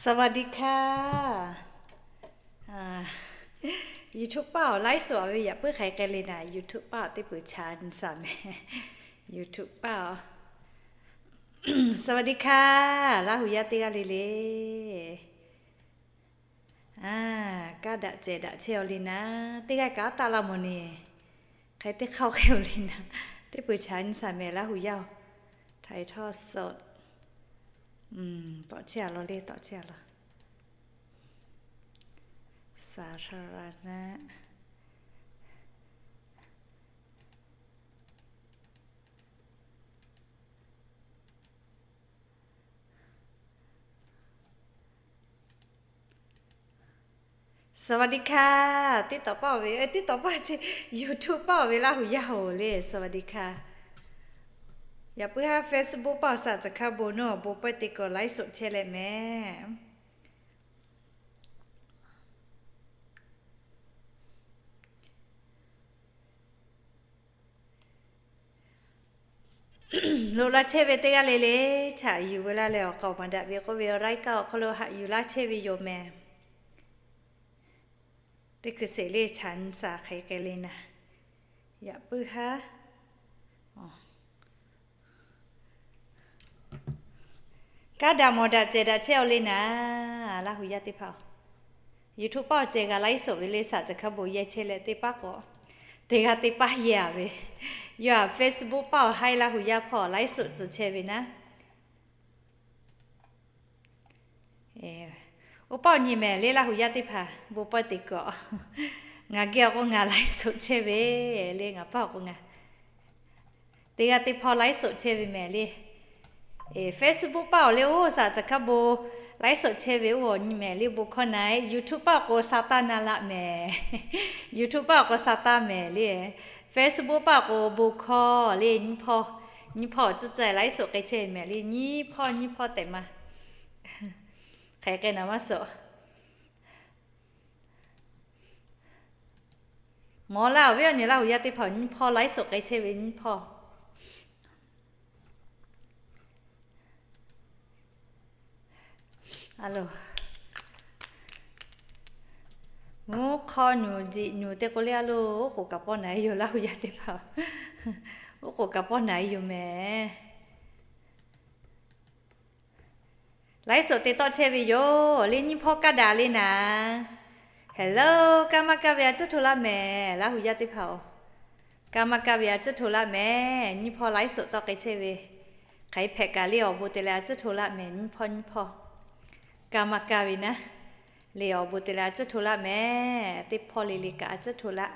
สวัสดีค่ะ YouTube paˆ awˬ ไลฟ์สด ve yaꞈ puiˉ hk'aˬ hk'e le naˍ, YouTube paˆ awˬ teˇ peuˬ chaꞈ nyi saˍ mehˍ. YouTube paˆ awˬ, สวัสดีค่ะ Laˇ hu yaˇ teˇ g'aˇ le le. Kaˇ daꞈ cehˬ daꞈ chehˇ aw le naˍ, teˇ g'aˇ kaꞈ taˆ la mawˬ neˍ. Hk'e teˇ hk'aˇ oˇ hk'e oˬ le naˍ, teˇ peuˬ chaꞈ nyi saˍ mehˍ Laˇ hu yaˇ oˬ. Htaiˍ htawˇ suhˍ, tawꞈ chehˇ a law le, tawꞈ chehˇ a law. Saˍ hra ra naˆ. สวัสดีค่ะ TikTok paˆ awˬ ve, TikTok paˆ chi, YouTube paˆ awˬ ve Laˇ hu yaˇ oˬ le, สวัสดีค่ะ. Yaꞈ puiˉ haˉ Facebook paˆ awˬ saˍ caˬ hkaˇ bon naˇ awˬ bon pawehˇ te kuiˬ ไลฟ์สด chehˇ leh mehˍ. Loꞈ la chehˇ ve teˇ g'aˇ le le, chaꞈ yuˬ ve laˇ leh awˬ k'aoˍ maˍ daꞈ ve k'oˆ ve awˬ ไลฟ์ kaˆ awˬ hk'aw lo haꞈ yuˬ laˇ chehˇ ve yoˬ mehˍ. Teˇ hkui sheˍ le chaꞈ nyi saˍ hk'e hk'e le naˍ. Yaꞈ puiˉ haˉ, kaˇ daꞈ mawˬ daꞈ cehˬ daꞈ chehˇ aw le naˍ, Laˇ hu yaˇ teˇ hpaˍ. YouTube paˆ awˬ cehˬ g'a ไลฟ์สด ve le, saˍ caˬ hkaˇ bon yehˇ chehˇ leh teˇ paˉ k'awꞈ, teˇ g'aˇ teˇ paˉ yehˇ a ve. Yawˇ a Facebook paˆ awˬ haiˉ Laˇ hu yaˇ hpawˇ ไลฟ์สด tcuh chehˇ ve naˉ. Oˇ paˆ awˬ nyi mehˍ le Laˇ hu yaˇ teˇ hpaˍ, bon pawehˇ te kuiˬ. Ngaˬ geh awˬ k'o ngaˬ ไลฟ์สด chehˇ ve le, ngaˬ paˆ awˬ k'o ngaˬ teˇ g'aˇ teˇ hpawˇ ไลฟ์สด chehˇ ve mehˍ le. Facebook paˆ awˬ le oˇ saˍ caˬ hkaˇ bon ไลฟ์สด chehˇ ve oˇ awˬ nyi mehˍ le, bon hkawˇ na e. YouTube paˆ awˬ k'o sa taˇ na laˆ mehˍ. YouTube paˆ awˬ k'o sa taˇ mehˍ le. Facebook paˆ awˬ k'o bon hkawˇ le, nyiˇ hpawˇ, nyiˇ hpawˇ awˬ tcuhˉ ceh ไลฟ์สด k'ai chehˇ ve mehˍ le, nyiˇ hpawˇ nyiˇ hpawˇ tehꞈ ma. Hk'e k'ai naˍ maˇ suhˍ. Mawˬ laˇ awˬ viˉ awˬ nyi Laˇ hu yaˇ teˇ hpaˍ, nyiˇ hpawˇ ไลฟ์สด k'ai chehˇ ve nyiˇ hpawˇ. Mvuhˇ hk'aw nyuˬ jiꞈ nyuˬ te k'o le a lo, oˉ k'oˍ kaꞈ pawˇ naˍ e yoˬ Laˇ hu yaˇ teˇ hpaˍ. Oˉ k'oˍ kaꞈ pawˇ naˍ e yoˬ mehˍ. ไลฟ์สด te tawˆ chehˇ ve yoˬ le, nyiˇ hpawˇ kaˇ daꞈ le naˍ. Hello, kaˇ maˇ kaˇ ve a cuˉ hto laˇ mehˍ Laˇ hu yaˇ teˇ hpaˍ oˬ. Kaˇ maˇ kaˇ ve a cuˉ hto laˇ mehˍ, nyiˇ hpawˇ ไลฟ์สด tawˆ k'ai chehˇ ve. Hk'aˬ hk'e hpehꞈ kaꞈ le awˬ bon te leh a cuˉ hto laˇ mehˍ, nyiˇ hpawˇ nyiˇ hpawˇ. Kaˇ maˇ kaˇ ve naˉ, le awˬ bon te leh a cuˉ hto laˇ mehˍ, teˇ hpawˇ le le kaꞈ a cuˉ hto laˇ.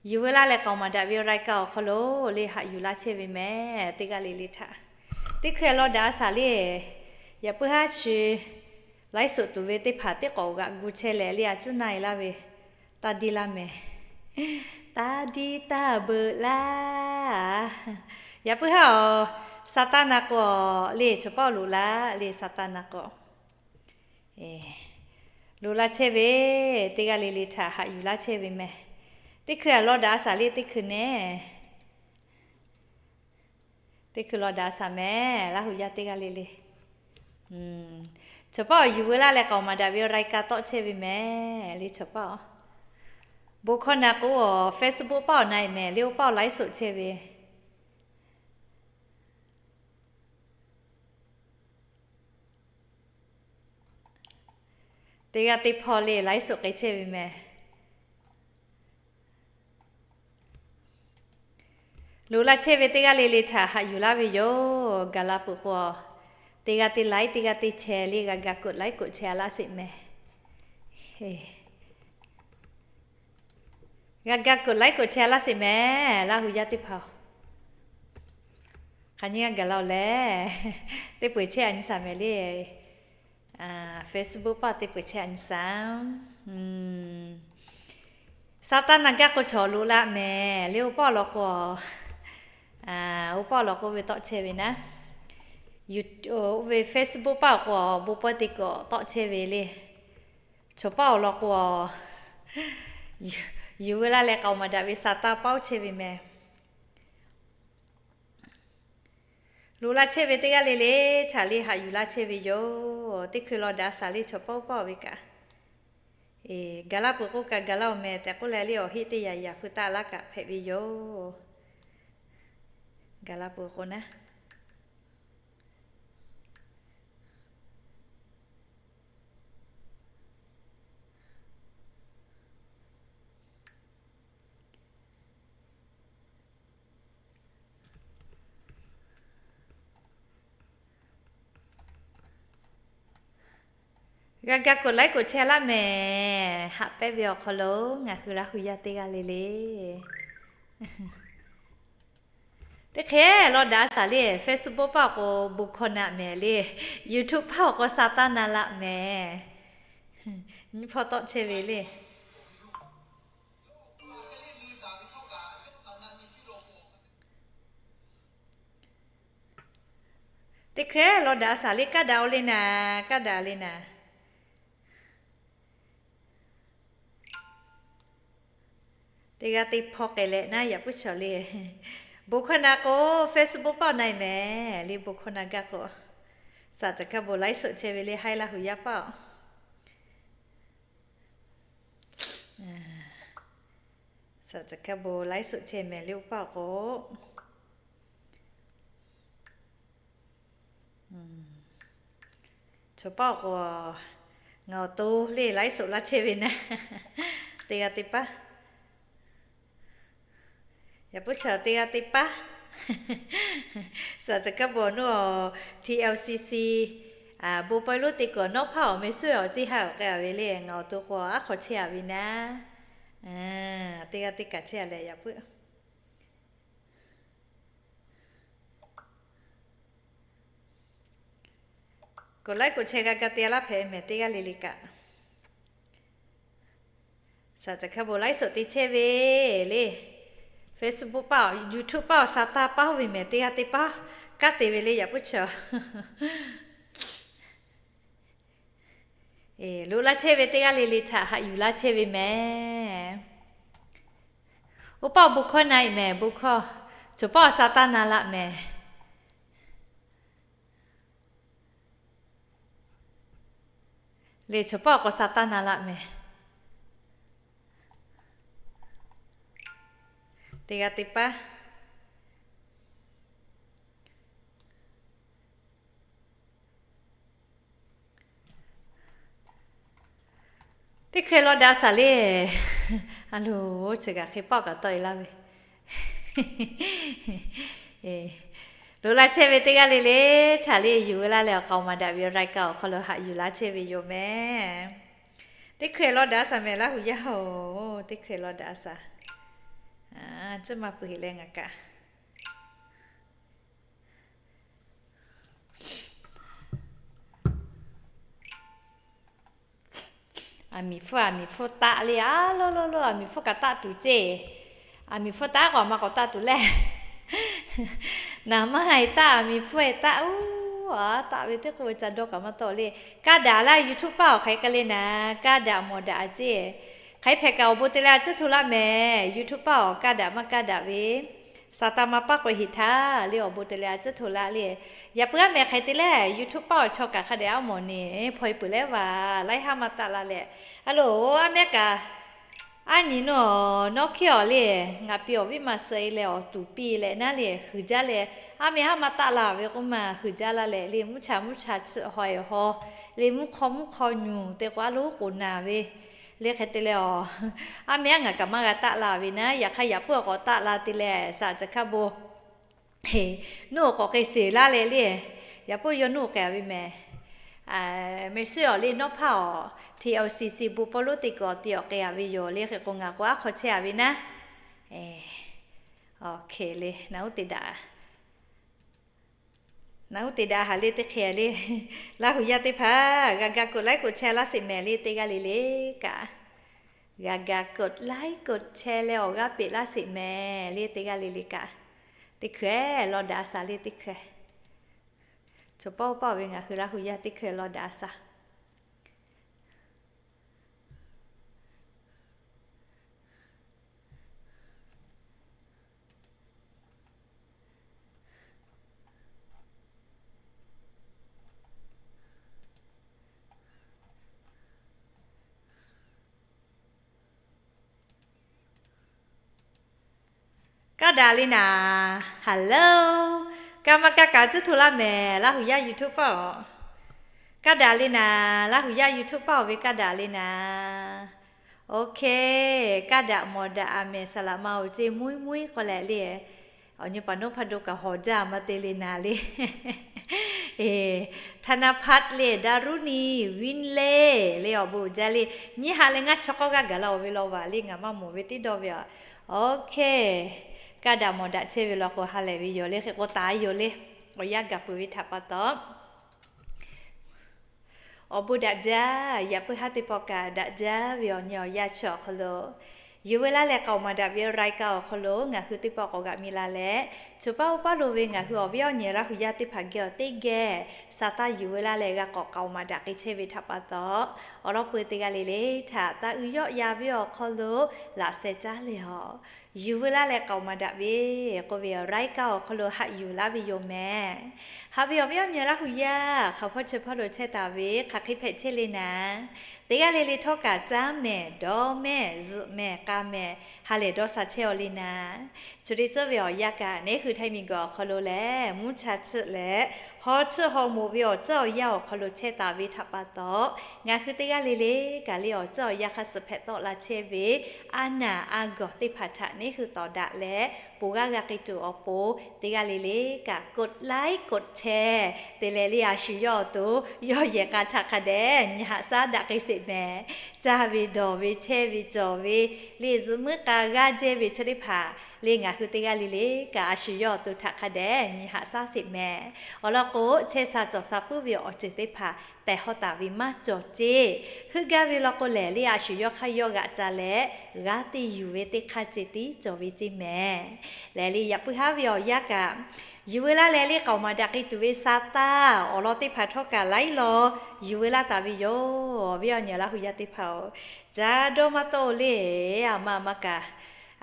Yuˬ veu laˇ leh k'aoˍ maˍ daꞈ ve awˬ รายการ awˬ hk'aw lo le haꞈ yuˬ laˇ chehˇ ve mehˍ, teˇ g'aˇ le le htaꞈ. Teˇ hkui law daꞈ a shaˍ le, yaꞈ puiˉ haˉ chi ไลฟ์สด tuˬ ve teˇ hpaˍ teˇ k'awꞈ g'aꞈ gu chehˇ leh le a cuˉ na e laˇ ve, taˇ diˇ laˇ mehˍ. Taˇ diˇ taˇ beuꞈ laˇ. Yaꞈ puiˉ haˉ awˬ, sa taˇ na k'o le chaw paˆ loꞈ laˇ le sa taˇ na k'o. Loꞈ la chehˇ ve, teˇ g'aˇ le le htaꞈ haꞈ yuˬ laˇ chehˇ ve mehˍ. Teˇ hkui law daꞈ a shaˍ le teˇ hkui nehˬ. Teˇ hkui law daꞈ a shaˍ mehˍ, Laˇ hu yaˇ teˇ g'aˇ le le. Chaw paˆ awˬ yuˬ veu laˇ leh k'aoˍ maˍ daꞈ ve awˬ รายการ tawˆ chehˇ ve mehˍ le chaw paˆ awˬ. Bon hkawˇ na k'o awˬ Facebook paˆ awˬ na e mehˍ le, oˇ paˆ awˬ ไลฟ์สด chehˇ ve. Teˇ g'aˇ teˇ hpawˇ le ไลฟ์สด k'ai chehˇ ve mehˍ. Loꞈ la chehˇ ve teˇ g'aˇ le le htaꞈ haꞈ yuˬ laˇ ve yoˬ. Gaˬ la peuˬ k'o, teˇ g'aˇ teˇ ไลค์ teˇ g'aˇ teˇ แชร์ le g'a ga กดไลค์ กดแชร์ a laˇ sheˍ mehˍ. G'a ga กดไลค์ กดแชร์ a laˇ sheˍ mehˍ, Laˇ hu yaˇ teˇ hpaˍ. Hk'aˬ nyi g'a gaˬ la-oˬ lehˬ, teˇ peu-eˬ chehˇ a nyi shaˍ mehˍ le. Facebook paˆ teˇ peu-eˬ chehˇ a nyi shaˍ. Sa taˇ na gaˇ k'o chaw loꞈ la mehˍ le, oˇ paˆ awˬ lawn k'o, oˇ paˆ awˬ lawn k'o ve tawˆ chehˇ ve naˉ. Oˇ ve Facebook paˆ awˬ k'o bon pawehˇ te kuiˬ tawˆ chehˇ ve le. Chaw paˆ awˬ lawn k'o, yuˬ veu laˇ leh k'aoˍ maˍ daꞈ ve sa taˇ paˆ chehˇ ve mehˍ. Loꞈ laˇ chehˇ ve teˇ g'aˇ le le htaꞈ le haꞈ yuˬ laˇ chehˇ ve yoˬ. Teˇ hkui law daꞈ a shaˍ le chaw pawˆ pawˆ ve kaꞈ, gaˬ laˇ peuˬ k'oˆ kaꞈ gaˬ laˇ-oˬ mehˍ tehꞈ k'oˆ leh le awˬ heˆ teˇ yanˇ yaꞈ feu taˆ laˇ kaꞈ hpehꞈ ve yoˬ. Gaˬ laˇ peuˬ k'o naˉ. G'a ga กดไลค์ กดแชร์ laˇ mehˍ. Haꞈ pehnˇ ve awˬ hk'aw lo ngaˬ hui Laˇ hu yaˇ teˇ g'aˇ le le. Teˇ hk'e law daꞈ a shaˍ le, Facebook paˆ awˬ k'o bon hkawˇ na mehˍ le, YouTube paˆ awˬ k'o sa taˇ na laˆ mehˍ. Nyi hpawˇ tawˆ chehˇ ve le. Teˇ hk'e law daꞈ a shaˍ le, kaˇ daꞈ-oˬ le naˍ, kaˇ daꞈ le naˍ. Teˇ g'aˇ teˇ hpawˇ k'ai leh naˉ yaꞈ puiˉ chaw le. Bon hkawˇ na k'o, Facebook paˆ awˬ na-e mehˍ le, bon hkawˇ na gaˇ k'o, saˍ caˬ hkaˇ bon ไลฟ์สด chehˇ ve le, haiˉ Laˇ hu yaˇ paˆ-oˬ. Saˍ caˬ hkaˇ bon ไลฟ์สด chehˇ mehˍ le, oˇ paˆ awˬ k'o chaw paˆ awˬ k'o, ngaˬ awˬ to le ไลฟ์สด laˇ chehˇ ve naˉ, teˇ g'aˇ teˇ paˉ. Yaꞈ puiˉ chaw teˇ g'aˇ teˇ paˉ. Saˍ caˬ hkaˇ bon awˬ nuˇ awˬ, TLCC bon pawehˇ lonˉ te kuiˬ awˬ nawˉ hpaˇ awˬ meh suhˉ awˬ ceˇ ha awˬ k'ai-a ve le, ngaˬ awˬ to k'o aˉ hk'aw chehˇ-a ve naˉ. Teˇ g'aˇ teˇ kaꞈ chehˇ-a leh yaꞈ puiˉ กดไลค์ กดแชร์ g'a ga te laˇ hpehꞈ mehˍ teˇ g'aˇ le le kaꞈ. Saˍ caˬ hkaˇ bon ไลฟ์สด te chehˇ ve le, Facebook paˆ awˬ, YouTube paˆ awˬ sa taˇ paˉ ve mehˍ teˇ g'aˇ teˇ paˉ, kanˉ te ve le yaꞈ puiˉ chaw. Loꞈ laˇ chehˇ ve teˇ g'aˇ le le htaꞈ haꞈ yuˬ laˇ chehˇ ve mehˍ. Oˇ paˆ awˬ bon hkawˇ na-e mehˍ, bon hkawˇ. Chaw paˆ awˬ sa taˇ na laˆ mehˍ. Le chaw paˆ awˬ k'o sa taˇ na laˆ mehˍ. Teˇ g'aˇ teˇ paˉ. Teˇ hkui law daꞈ a shaˍ le. A loˬ, chi kaꞈ hk'e paˆ kaꞈ tawˆ-e laˇ ve. Loꞈ laˇ chehˇ ve teˇ g'aˇ le le htaꞈ le yuˬ ve laˇ leh awˬ k'a awˬ maˍ daꞈ ve awˬ รายการ awˬ hk'aw lo haꞈ yuˬ laˇ chehˇ ve yoˬ mehˍ. Teˇ hkui law daꞈ a shaˍ mehˍ Laˇ hu yaˇ-oˬ, teˇ hkui law daꞈ a shaˍ. Tcuhˇ ma peuˬ heꞈ leh ngaˬ kaꞈ Aˬ miˍ hpfuhˇ, aˬ miˍ hpfuhˇ taˆ le, a loˇ loˇ loˇ, aˬ miˍ hpfuhˇ kaꞈ taˆ tuˬ ceˇ. Aˬ miˍ hpfuhˇ taˆ k'o, aˬ ma k'awꞈ taˆ tuˬ leh, naˍ maˇ haiˬ taˆ, aˬ miˍ hpfuhˇ-e taˆ, uˉ, a taˆ ve teˇ k'oˆ ve ca dawˇ kaꞈ maˇ tawˆ le. Kaˇ daꞈ laˇ, YouTube paˆ awˬ hk'aˬ hk'e k'ai le naˍ, kaˇ daꞈ mawˬ daꞈ ceˇ. Hk'aˬ hk'e hpehꞈ kaꞈ awˬ bon te leh a tcuhˇ hto laˇ mehˍ, YouTube paˆ awˬ kaˇ daꞈ maˇ kaˇ daꞈ ve, saˍ taˍ ma paˇ k'oꞈ-e heꞈ htaˇ le awˬ bon te leh a tcuhˇ hto laˇ le. Yaꞈ puiˉ aˉ mehˍ hk'aˬ hk'e te leh, YouTube paˆ awˬ chaw kaꞈ hk'a dehꞈ aˉ mawˬ neˬ hpaw-e peuˬ leh vaˬ laiˉ haˉ maˇ taˆ la leh, a loˬ, aˉ mehˍ kaꞈ, aˉ nyi nawˬ nawˉ hkiˉ awˬ le, ngaˬ pi awˬ viˉ ma suh-e leh awˬ tuˬ piˇ leh naˉ le huiˍ jaˇ leh, aˉ mehˍ haˉ maˇ taˆ la ve k'oˆ ma huiˍ jaˇ la leh le, mvuhˇ cha mvuhˇ cha chi haw-e haw, le mvuhˇ hk'aw mvuhˇ hk'aw nyuˬ te k'o a loˉ k'oˍ naˍ ve, le hk'e te leh awˬ, aˉ mehˍ aˉ ngaˬ kaꞈ maˇ g'a taˆ la ve naˉ, yaꞈ hk'aˇ yaꞈ puiˉ awˬ k'awꞈ taˆ la te leh saˍ caˬ hkaˇ bon nuˇ awˬ k'awꞈ k'ai sheˍ laˇ leh le, yaꞈ puiˉ yawˇ nuˇ awˬ k'ai-a ve mehˍ. Meh suhˉ awˬ le nawˉ hpaˇ awˬ, TLCC bon pawehˇ lonˉ te kuiˬ awˬ ti awˬ k'ai-a ve yoˬ le, hk'e k'o ngaˬ k'o aˉ hk'aw chehˇ-a ve naˉ. Awˬ hk'e le, naˬ uˉ te daꞈ Naˬ uˉ te daꞈ haˍ le teˇ hk'e le. Laˇ hu yaˇ teˇ hpaˍ g'a ga กดไลค์ กดแชร์ laˇ sheˍ mehˍ le teˇ g'aˇ le le kaꞈ. G'a ga กดไลค์ กดแชร์ leh awˬ g'aˇ peꞈ laˇ sheˍ mehˍ le teˇ g'aˇ le le kaꞈ. Teˇ hkui law daꞈ a shaˍ le teˇ hkui. Chaw pawˆ pawˆ ve ngaˬ hui Laˇ hu yaˇ teˇ hkui law daꞈ a shaˍ. Kaˇ daꞈ le naˍ. Hello. Kaˇ maˇ kaˇ kaꞈ tcuhˉ hto laˇ mehˍ, Laˇ huˍ yaˇ YouTube paˇ-oˬ. Kaˇ daꞈ le naˍ, Laˇ huˍ yaˇ YouTube paˇ-oˬ ve kaˇ daꞈ le naˍ. Okay, kaˇ daꞈ mawˬ daꞈ a mehˍ, saˍ laꞈ ma-oˬ ceˇ, muiˉ muiˉ k'oˆ leh le. Awˬ nyi paˍ nawˉ hpaˇ do kaꞈ hawˍ jaˇ maˇ te le naˍ le. ธนพัฒน์ le, Daruˇni, Winle, le awˬ bon jaˇ le. Nyiˇ ha leh ngaˇ chi k'awˇ g'aˇ gaˬ la-oˬ ve law vaˬ le, ngaˬ maˇ mawˬ ve teˇ dawˇ ve aꞈ. Okay, kaˇ daꞈ mawˬ daꞈ chehˇ ve law k'o ha lehˬ ve yoˬ le, hk'e k'o taˍ yoˬ le. Awˬ yanˇ gaˬ peuˬ ve htaꞈ pa taw, awˬ bon daꞈ jaˇ. Yaꞈ puiˉ haˉ teˇ pawˆ kaꞈ daꞈ jaˇ ve awˬ nyi awˬ yanˇ chi awˬ hk'aw lo, yuˬ veu laˇ leh k'aoˍ maˍ daꞈ ve รายการ awˬ hk'aw lo ngaˬ hui teˇ pawˆ k'awꞈ g'aꞈ mi la leh, choˬ paˇ oˇ paˇ lo ve ngaˬ hui awˬ viˉ awˬ nyi Laˇ huˍ yaˇ teˇ hpaˍ geh awˬ teˇ geh sa taˇ yuˬ veu laˇ leh g'a k'awꞈ k'aoˍ maˍ daꞈ k'ai chehˇ ve htaꞈ pa taw, awˬ lawn peuˬ teˇ g'aˇ le le htaꞈ taˇ uiˍ yawˆ ya ve awˬ hk'aw lo laꞈ sheh caˉ leh a, yuˬ veu laˇ leh k'aoˍ maˍ daꞈ ve k'oˆ ve รายการ awˬ hk'aw lo haꞈ yuˬ laˇ ve yoˬ mehˍ. Haꞈ ve awˬ viˉ awˬ nyi Laˇ huˍ yaˇ hk'aˬ hpawˇ chi hpawˇ lo chehˇ taˍ ve hk'aˬ hk'e hpehꞈ chehˇ le naˍ. Teˇ g'aˇ le le htawˇ kaꞈ caˉ mehˍ, dawˇ mehˍ, zuhꞈ mehˍ, k'a mehˍ, ha lehˬ dawˇ sha chehˇ-aw le naˍ. Chi teˇ ceuˬ ve awˬ yanˇ kaꞈ neˉ hui htaiˇ miˬ guiˬ awˬ hk'aw lo lehˬ, mvuhˇ cha chiˆ leh hawˉ chiˆ haw moˍ ve awˬ ceuˬ awˬ yanˇ awˬ hk'aw lo chehˇ taˍ ve htaꞈ pa taw, ngaˬ hui teˇ g'aˇ le le kaꞈ le awˬ ceuˬ awˬ yanˇ hk'a suhˍ hpehꞈ tawˆ la chehˇ ve a naˍ a gawˬ teˇ hpaˍ htaꞈ neˉ hui tawˍ daꞈ leh, ponˬ g'aˇ g'a k'ai tuˬ awˬ pon teˇ g'aˇ le le kaꞈ กดไลค์ กดแชร์ te leh le a shu yawˇ awˬ to yawˇ yehˬ k'a htaꞈ hk'a dehꞈ nyi haꞈ shaˉ daꞈ k'ai sheˍ mehˍ. Caˇ ve dawˬ ve chehˇ ve cawˬ ve le zuhꞈ muiˉ k'a g'aˇ jehˇ ve chi teˇ hpaˍ le ngaˬ hui teˇ g'aˇ le le kaꞈ a shu yawˇ awˬ to htaꞈ hk'a dehꞈ nyi haꞈ shaˉ sheˍ mehˍ. Awˬ lawn k'o, chehˇ sha cawˬ sha puiˉ ve awˬ ceuˬ teˇ hpaˍ tehˬ hawˉ taˍ ve maˇ cawˬ ceˇ. Heuˆ gaˇ ve law k'o lehˬ, le a shu yawˇ hk'aˇ yawˇ g'aꞈ ca leh g'aˇ teˇ yuˬ ve teˇ hk'aˇ ceh tiˉ cawˬ ve ceˇ mehˍ. Lehˬ le yaꞈ puiˉ haˉ ve awˬ yanˇ kaꞈ, yuˬ veu laˇ leh le k'aoˍ maˍ daꞈ k'ai tuˬ ve sa taˇ awˬ lawn teˇ hpaˍ htawˇ kaꞈ laiˉ law yuˬ veu laˇ taˍ ve yoˬ. Awˬ viˉ awˬ nyi Laˇ huˍ yaˇ teˇ hpaˍ-oˬ, ca dawˇ maˇ tawˆ-o le. A ma maˇ kaꞈ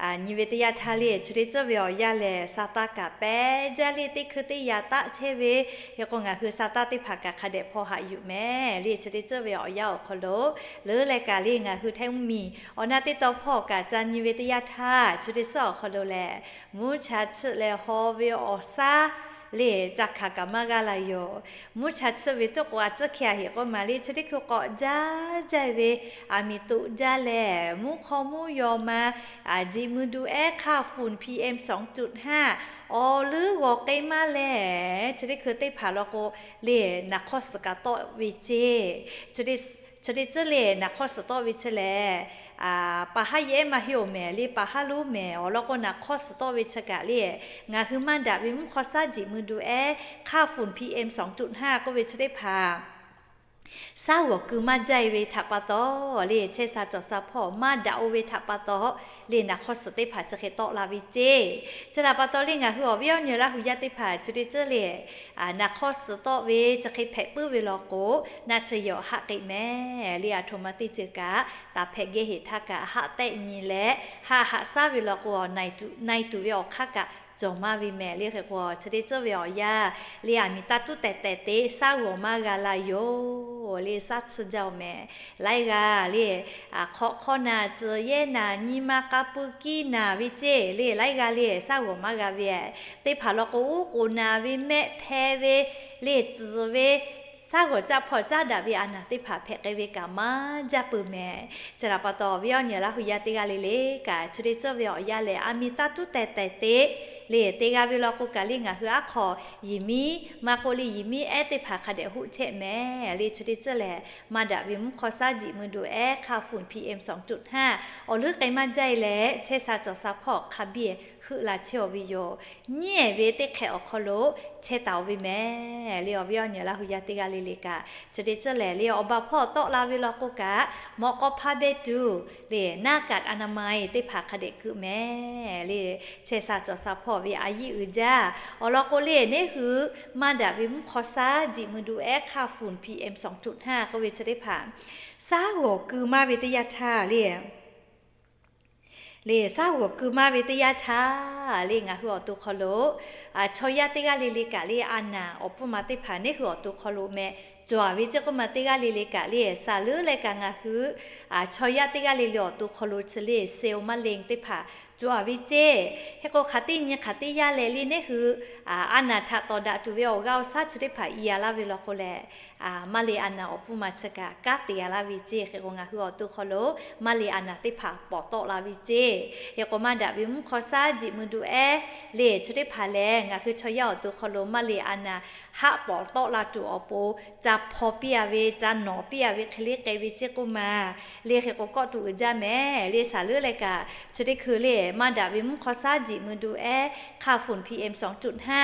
nyi ve teˇ yanˇ htaˇ le chi teˇ ceuˬ ve awˬ yanˇ lehˬ, sa taˇ kaꞈ pehˉ jaˇ le, teˇ hkui teˇ yaꞈ taˆ chehˇ ve. Hk'e k'o ngaˬ hui sa taˇ teˇ hpaˍ kaꞈ hk'a dehꞈ hpaw haꞈ yuˬ mehˍ le. Chi teˇ ceuˬ ve awˬ yanˇ awˬ hk'aw lo leuˉ leh kaꞈ le ngaˬ hui htaiˇ mvuhˇ miˬ awˬ na teˇ taw hpawˇ kaꞈ ca nyi ve teˇ yanˇ htaˇ, chi teˇ ceuˬ awˬ hk'aw lo lehˬ, mvuhˇ cha chiˆ leh haw ve awˬ shaˉ le ca hkanˍ kaꞈ maˇ g'a la yoˬ. Mvuhˇ cha chiˆ ve tuˉ k'o a tcuhˉ hkiˇ a heꞈ k'oˆ ma le, chi teˇ hkui k'awꞈ jaˇ jaˇ ve aˬ miˍ toꞈ jaˇ leh, mvuhˇ hk'aw mvuhˇ yaw ma, jiꞈ mvuh du ehˉ hk'aˇ ฝุ่น PM สองจุดห้า awˬ leuˉ g'awˬ k'ai maˇ leh, chi teˇ hkui teˇ hpaˍ law k'o le naˍ hk'awˇ suhˍ kaꞈ tawˆ ve ceˇ. Chi teˇ ceuˬ le naˍ hk'awˇ suhˍ tawˆ ve chi lehˬ, pa haˉ yehˉ maˇ heˆ-oˬ mehˍ le, pa haˉ lonˉ mehˍ. Awˬ lawn k'o naˍ hk'awˇ suhˍ tawˆ ve chi kaꞈ le, ngaˬ hui maˇ daꞈ ve mvuhˇ hk'aw shaˉ jiꞈ mvuh du ehˉ hk'aˇ ฝุ่น PM สองจุดห้า k'oˆ ve chi teˇ hpaˍ shaˉ g'awˬ keu maˇ jaˇ-e ve htaꞈ pa taw le, chehˇ sha cawˬ sha hpawˇ maˇ daꞈ-o ve htaꞈ pa taw le, naˍ hk'awˇ suhˍ teˇ hpaˍ chi hk'e tawˆ la ve ceˇ. Chi htaꞈ pa taw le ngaˬ hui awˬ viˉ awˬ nyi Laˇ huˍ yaˇ teˇ hpaˍ chi teˇ ceuˬ le naˍ hk'awˇ suhˍ tawˆ ve chi hk'e hpehꞈ puiˉ ve law k'o, naˆ chi yawˬ haˆ k'ai mehˍ le. A htoꞈ ma teˇ ceuˬ kaꞈ taˍ hpehꞈ geh heꞈ htaˇ kaꞈ haˆ tehˆ nyi leh haˆ haꞈ shaˉ ve law k'o, na e tuˬ ve awˬ hk'aˇ kaꞈ cawˬ maˇ ve mehˍ le. Hk'e k'o chi teˇ ceuˬ ve awˬ yanˇ le aˬ miˍ taˇ tuˉ tehˬ tehˬ te shaˉ g'awˬ maˇ g'a la yoˬ le, shaˉ tsuhˇ jaˇ-oˬ mehˍ. Laiˉ g'aˇ le hk'awꞈ hk'aw naˍ, tcuhˍ yehˇ naˍ, nyi ma k'a pui kiˇ naˍ ve ceˇ le, laiˉ g'aˇ le shaˉ g'awˬ maˇ g'a ve teˇ hpaˍ law k'o, uˉ k'oˍ naˍ ve, mehˆ hpeh ve le, tcuhˍ ve, shaˉ g'awˬ caˇ hpawˇ caˉ daꞈ ve a naˍ teˇ hpaˍ hpehꞈ k'ai ve kaꞈ maˇ jaˇ peuˬ mehˍ. Chi htaꞈ pa taw awˬ viˉ awˬ nyi Laˇ huˍ yaˇ teˇ g'aˇ le le kaꞈ chi teˇ ceuˬ ve awˬ yanˇ lehˬ, aˬ miˍ taˇ tuˉ tehˬ tehˬ te le te g'a ve law k'o kaꞈ le ngaˬ hui aˉ hk'aw yiˬ miˉ maˇ k'oˆ le yiˬ miˉ ehˉ teˇ hpaˍ hk'a dehꞈ hoˆ chehˇ mehˍ le. Chi teˇ ceuˬ lehˬ maˇ daꞈ ve mvuhˇ hk'aw shaˉ jiꞈ mvuh du ehˉ hk'aˇ ฝุ่น PM สองจุดห้า awˬ leuˉ k'ai maˇ jaˇ-e leh, chehˇ sha cawˬ sha hpawˇ hk'a biˇ heuˆ la chehˇ-aw ve yoˬ. Nyiˉ ehˍ ve teˇ hk'ehꞈ awˬ hk'aw lo chehˇ taˍ-o ve mehˍ le. Awˬ viˉ awˬ nyi Laˇ huˍ yaˇ teˇ g'aˇ le le kaꞈ chi teˇ ceuˬ lehˬ le awˬ baˬ hpawˇ tawˆ la ve law k'o kaꞈ, mawꞈ k'aw hpaˇ beh tuˬ le naˇ kaꞈ a na ma e teˇ hpaˍ hk'a dehꞈ keu mehˍ le. Chehˇ sha cawˬ sha hpawˇ ve a yiˇ uiˍ jaˇ. Awˬ lawn k'o le neˉ hui maˇ daꞈ ve mvuhˇ hk'aw shaˉ jiꞈ mvuh du ehˉ hk'aˇ ฝุ่น PM สองจุดห้า k'oˆ ve chi teˇ hpaˍ shaˉ g'awˬ keu maˇ ve teˇ yanˇ htaˇ le le shaˉ g'awˬ keu maˇ ve teˇ yanˇ htaˇ le ngaˬ hui awˬ to hk'aw lo chaw yaˇ teˇ g'aˇ le le kaꞈ le a naˍ awˬ pfuhˇ ma teˇ hpaˍ neˉ hui awˬ to hk'aw lo meh cawˬ-a ve ceˇ k'oˆ ma teˇ g'aˇ le le kaꞈ le shaˍ leuˉ leh kaꞈ ngaˬ hui chaw yaˇ teˇ g'aˇ le le awˬ to hk'aw lo chi le เซลล์มะเร็ง teˇ hpaˍ tuˬ a ve ceˇ. Hk'e k'o, hk'aˬ teˇ nyi hk'aˬ teˇ yanˇ leh le, neˇ hui a naˬ htaꞈ tawˍ daꞈ tuˬ ve awˬ g'aˇ awˬ shaˉ chi teˇ hpaˍ i a laˇ ve law k'o lehˬ, maˇ le a naˬ awˬ pfuhˇ ma chi kaꞈ kanˉ te a laˇ ve ceˇ. Hk'e k'o, ngaˬ hui awˬ to hk'aw lo maˇ le a naˬ teˇ hpaˍ pawˍ tawˆ la ve ceˇ. Hk'e k'o, maˇ daꞈ ve mvuhˇ hk'aw shaˉ jiꞈ mui du ehˉ le chi teˇ hpaˍ lehˬ, ngaˬ hui chaw yaˇ awˬ to hk'aw lo maˇ le a naˬ haˆ pawˍ tawˆ la tuˬ awˬ pon, ca hpaw piˇ a ve, ca nawˍ piˇ a ve hk'e le k'ai ve ceˇ k'oˆ ma le. Hk'e k'o, kawˆ tuˬ uiˍ jaˇ mehˍ le. Saˍ leuˉ leh kaꞈ, chi teˇ hkui le maˇ daꞈ ve mvuhˇ hk'aw shaˉ jiꞈ mui du ehˉ ค่าฝุ่น PM สองจุดห้า